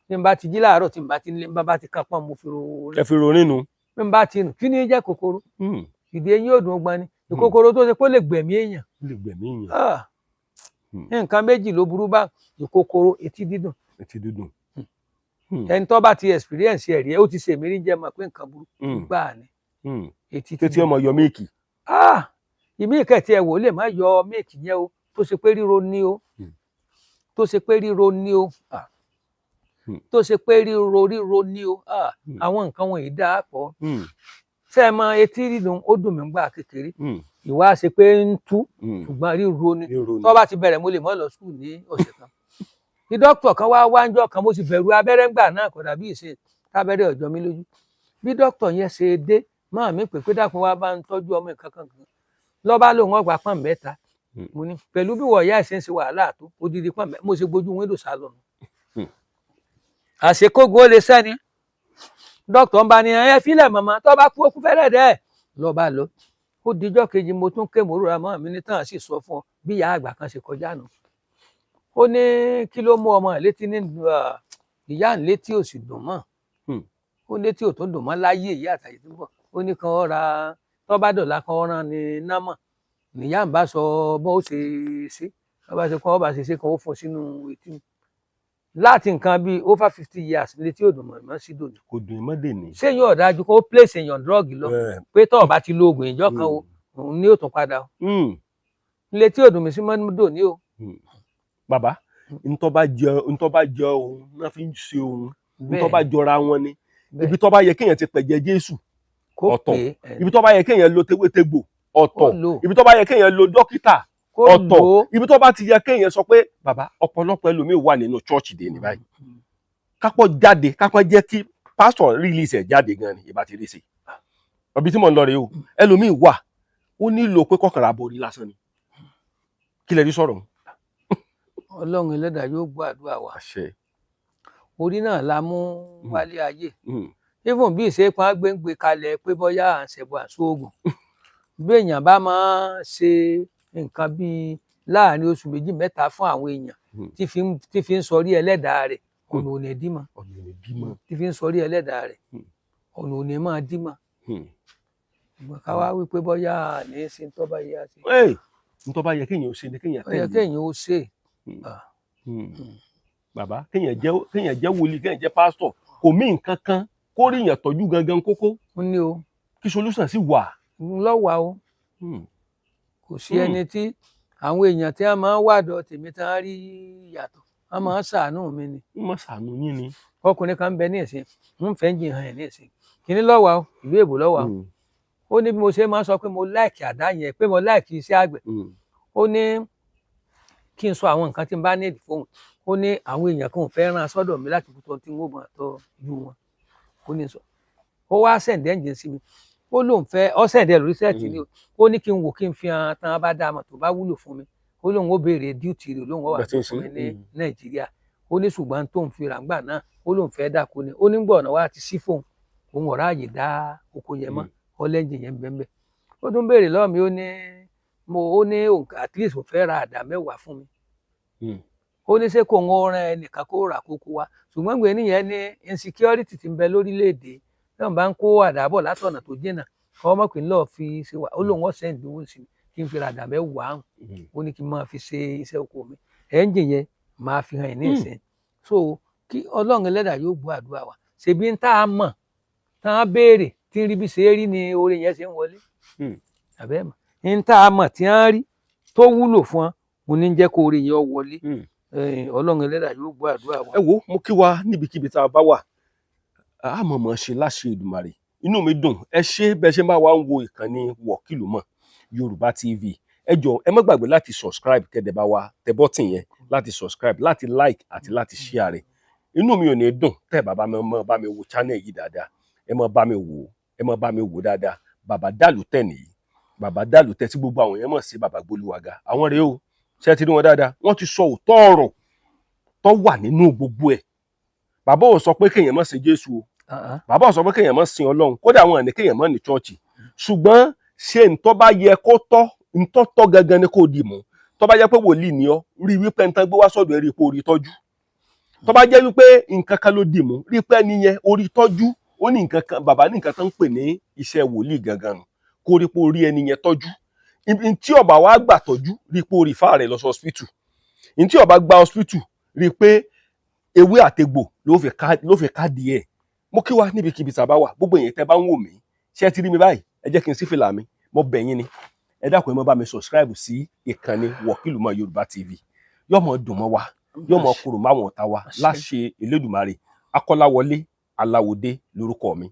Tí n bá ti jí láàárọ̀, tí n bá ti ní bá ti kan pọ́n, mo fi ro Ẹ fi ro nínú. Bí n bá ti nù, kí ni jẹ́ kòkòrò? Ìdí eyín ò dùn gbọ́n ni ìkòkòrò tó ṣe pé ó lè gbẹ̀mí èèyàn. Lè gbẹ̀mí èèyàn. Nǹkan méjì ló burú bá ìkòkòrò: etí dídùn. Etí dídùn. Ẹni tó bá ti experience ẹ̀ rí, ó ti ṣèmí rí, jẹ́ mọ̀ pé nǹkan burú gbáà ni etí. Tètè ọmọ yọ míìkì. Ìmí ìkẹtì ẹ wò lè má yọ míìkì yẹn o, tó ṣe pé ríro ní o, tó ṣe pé ríro ní o, tó ṣe pé ríro ríro ní o. Àwọn nǹkan wọ̀nyí dáa pọ̀. Ṣé ẹ mọ etí dídùn, ó dùn mí gbà kékeré, ìwà ṣe pé ń tú, ṣùgbọ́n ríro ni. Tó bá ti bẹ̀rẹ̀, mo lè mọ́ lọ school ní ọ̀sẹ̀ kan. Ní dókítà kan wá wáńjọ́ kan, mo sì bẹ̀rù abẹ́rẹ́ ńgbà náà, kò dàbí ìṣe tábẹ́rẹ́ ọ̀jọ́ mi lójú. Bí dókítà yẹn ṣe dé, máa mi pè pé dákun, wá bá ń tọ́jú ọmọ nǹkan kan kan, lọ́ba lòun ọgbà pọ́n 3. Mo ní pẹ̀lú bí wọ́n ìyá ẹ̀ ṣe ń ṣe wàhálà tó odidi pọ́n mẹ́ta, mo ṣe gbójú window sá lọ. Àṣekógun ó lè sẹ́ni dókítà ń bá ní ẹ fílẹ̀ màmá, tó bá kú ó kú fẹ́rẹ̀ dẹ́ lọ́ba lọ. Ó dijọ́ kejì, mo tún ké mòrúra mọ́ mi ní tàn, sì sọ fún ọ bí ìyá àgbà kan ṣe kọjá nù. Ó ní kí ló mú ọmọ ẹ̀ létí ní ìyá ń létí ò sì dùn mọ́. Ó létí ò tó dùn mọ́ láyé ìyá àtàyè tó ń bọ̀. Ó ní kan ó ra, tó bá dọ̀la kan ó rán ní námọ̀ níyà ń bá sọ bó ó ṣe ṣe, bó bá ṣe kàn ó bá ṣe ṣe kan, ó fún sínú etí láti nǹkan bíi over 50 years, létí ò dùn mọ́ mọ́ sí dòní. Kò dùn mọ́ dè ní. Ṣé yóò dájú kó place èèyàn drug lọ pé tó o bá ti lo oògùn ìjọ kan o, òun ní ó tún padà o? Létí ò dùn mí sí mọ́ dòní o. Bàbá, ntọ́ bá jẹ òun náà fi ń ṣe òun, ntọ́ bá jọra wọn ni. Ibi tó bá yẹ kéèyàn ti pẹ̀jẹ́ Jésù, ọ̀tọ̀. Ibi tó bá yẹ kéèyàn lo tewétegbò, ọ̀tọ̀. Ibi tó bá yẹ kéèyàn lo dókítà, ọ̀tọ̀. Ibi tó bá ti yẹ kéèyàn sọ pé bàbá, ọ̀pọ̀lọpọ̀ ẹlòmíì wà nínú church dé ní báyìí, kápọ̀ jáde, kápọ̀ jẹ́ kí pásítọ̀ release ẹ̀ jáde gan ni ìbá ti rí sí ọbí tí mò ń lọ rèé o. Ẹlòmíì wà, ó nílò pé kọkànlá borí lásán ni. Kí lè rí sọ̀rọ̀? Ọlọ́run ẹlẹ́dàá yóò gbọ́ àdúrà wa. Àṣẹ. Orí náà la mú wálé ayé. Even bí ìṣe kan gbéǹgbé kalẹ̀ pé bóyá à ń ṣẹ̀bọ̀ àṣoògùn, bí èèyàn bá máa ṣe nǹkan bíi láàrin oṣù 2 mẹ́ta fún àwọn èèyàn tí fi ń sọrí ẹlẹ́dàá rẹ̀, ọ̀nà ò ní dímọ̀. Ọ̀nà ò ní dímọ̀. Tí fi ń sọrí ẹlẹ́dàá rẹ̀, ọ̀nà ò ní máa dímọ̀. Ṣùgbọ́n ká wá wípé bóyá ní í ṣe tó bá yẹ àti. Ntọ́ bá yẹ kéèyàn ó ṣe ni kéèyàn Ó yẹ tẹ̀lé. kéèyàn ó ṣe. Bàbá, kéèyàn jẹ́ wòlíì, kéèyàn jẹ́ pásítọ̀, kò mí nǹkan kan kó rí èèyàn tọ́jú gangan kókó. Ó ní o. Kí solution sì wà. Lọ́wọ́ o. Kò sí ẹni tí àwọn èèyàn tí wọ́n máa ń wádọ̀ tèmi tí wọ́n rí yàtọ̀, wọ́n máa ń ṣàánú mi ni. Wọ́n máa ṣàánú yín ni. Ọkùnrin kan ń bẹ ní ìsìn, ń fẹ́ ń jìn hàn ẹ̀ ní ìsìn kìíní lọ́wọ́ o, ìlú èbó lọ́wọ́ o. Ó ní bí mo ṣe máa ń sọ pé mo like àdá yẹn, pé mo like iṣẹ́ àgbẹ̀. Ó ní kí n sọ àwọn nǹkan tí n bá need fóun. Ó ní àwọn èèyàn kan ò fẹ́ rán sọ́dọ̀ mi láti kú tó tí n ó mọ̀ tọ́jú wọn. Ó ní sọ, ó wá send engine sí mi, ó lóun fẹ́ ọ send ẹ̀ lórí set ni o. Ó ní kí n wò, kí n fi hàn tán, bá dá a mọ̀ tó bá wúlò fún mi. Ó lóun ó béèrè duty rẹ̀, lóun ó wà fún mi ní Nàìjíríà. Ó ní ṣùgbọ́n tó ń fi ràǹgbà náà, ó lóun fẹ́ dáko ni. Ó ní gbọ́ ọ̀nà wa ti sí fóun, òun ọ̀rá àyè dá oko yẹn mọ́ ọlẹ́njì yẹn bẹ́ẹ̀. Ó tún béèrè lọ́wọ́ mi, ó ní mo ó ní at least òun fẹ́ ra àdá 10 fún mi. Ó ní ṣé kò ń rán ẹnìkan kó rà kókó wa? Ṣùgbọ́n gbé nìyẹn ní insecurity ti ń bẹ lórílẹ̀‐èdè náà, bá ń kó àdá bọ̀ látọ̀nà tó jìnnà, Ọmọ pé ńlọ fi ṣe wà ó lóun ọ̀sẹ̀ ìdíwọ́ sí mi kí n fi ràdà 10 hàn. Ó ní kí n máa fi ṣe iṣẹ́ oko mi. Ẹ́ńjìn yẹn máa fi hàn ní ìsìn. So kí Ọlọ́run ẹlẹ́dàá yóò gbọ́ àdúrà wa. Ṣèbí ń tá a mọ̀ tá a béèrè tí ń rí bí ṣe é rí ni oore yẹn ṣe ń wọlé. Àbẹ́ mọ̀ ń tá a mọ̀ tí wọ́n rí tó wúlò fún wọn, mo ní jẹ́ kó oore yẹn ó wọlé. Ọlọ́run ẹlẹ́dàá yóò gbọ́ àdúrà wa. Ẹ wo, mo kí wa níbikíbi tá a bá wà, a mọ̀ mọ̀ ṣe láṣẹ Èdùmàrè. Inú mi dùn, ẹ ṣé bẹ́ẹ̀ ṣe máa wá ń wo ìkànnì Wọ̀kìlúmọ̀ Yorùbá TV. Ẹ jọ̀ọ́, ẹ má gbàgbé láti subscribe, kẹ́dẹ̀ bá wa tẹ button yẹn láti subscribe, láti like àti láti share rẹ̀. Inú mi ò ní dùn tẹ́ bàbá mi mọ́ bá mi wo channel yìí dáadáa. Ẹ má bá mi wò ó, ẹ má bá mi wò dáadáa. Bàbá Dàlútẹ̀ nìyí, Bàbá Dàlútẹ̀ tí gbogbo àwọn èèyàn mọ̀ sí Bàbá Gbólúwàga. Àwọn rèé o. Ṣé ti rí wọn dáadáa? Wọ́n ti sọ òótọ́ ọ̀rọ̀ tó wà nínú gbogbo ẹ̀. Bàbá ò sọ pé kéèyàn má sin Jésù o. Bàbá ò sọ pé kéèyàn má sin Ọlọ́run. Kódà àwọn àní kéèyàn má ní church, ṣùgbọ́n ṣe ntọ́ bá yẹ kó tọ́, ntọ́ tọ́ gangan ni kò dì mú. Tó bá jẹ́ pé wòlíì ni ọ́, rí wípé ntán gbé wá sọ́dọ̀ ẹ̀, rí pé orí tọ́jú. Tó bá jẹ́ wípé nǹkan kan ló dì mú, rí pé ẹni yẹn orí tọ́jú. Ó ní nǹkan kan, bàbá ní nǹkan tó ń pè ní iṣẹ́ wòlíì gangan nù, kó rí pé orí ẹni yẹn tọ́jú. Tí ó bá wá gbà tọ́jú, rí pé orí fáà rẹ̀ lọ sí hospital. Tí ó bá gba hospital, rí pé ewé àtegbò ló fi ká díẹ̀. Mo kí wa níbikíbi tá a bá wà. Gbogbo èyàn tẹ́ bá ń wò mí, ṣé ẹ ti rí mi báyìí? Ẹ jẹ́ kí n sí fìlà mi. Mo bẹ̀ yín ni, ẹ dákun, ẹ má bá mi subscribe sí ìkànnì Wọ̀kìlúmọ̀ Yorùbá TV. Yóò mọ dùn mọ́ wa, yóò mọ kúrò máwọn ọ̀tá wa láṣẹ Elédùmarè. Akọ́láwọlé Aláwòdé lórúkọ mi.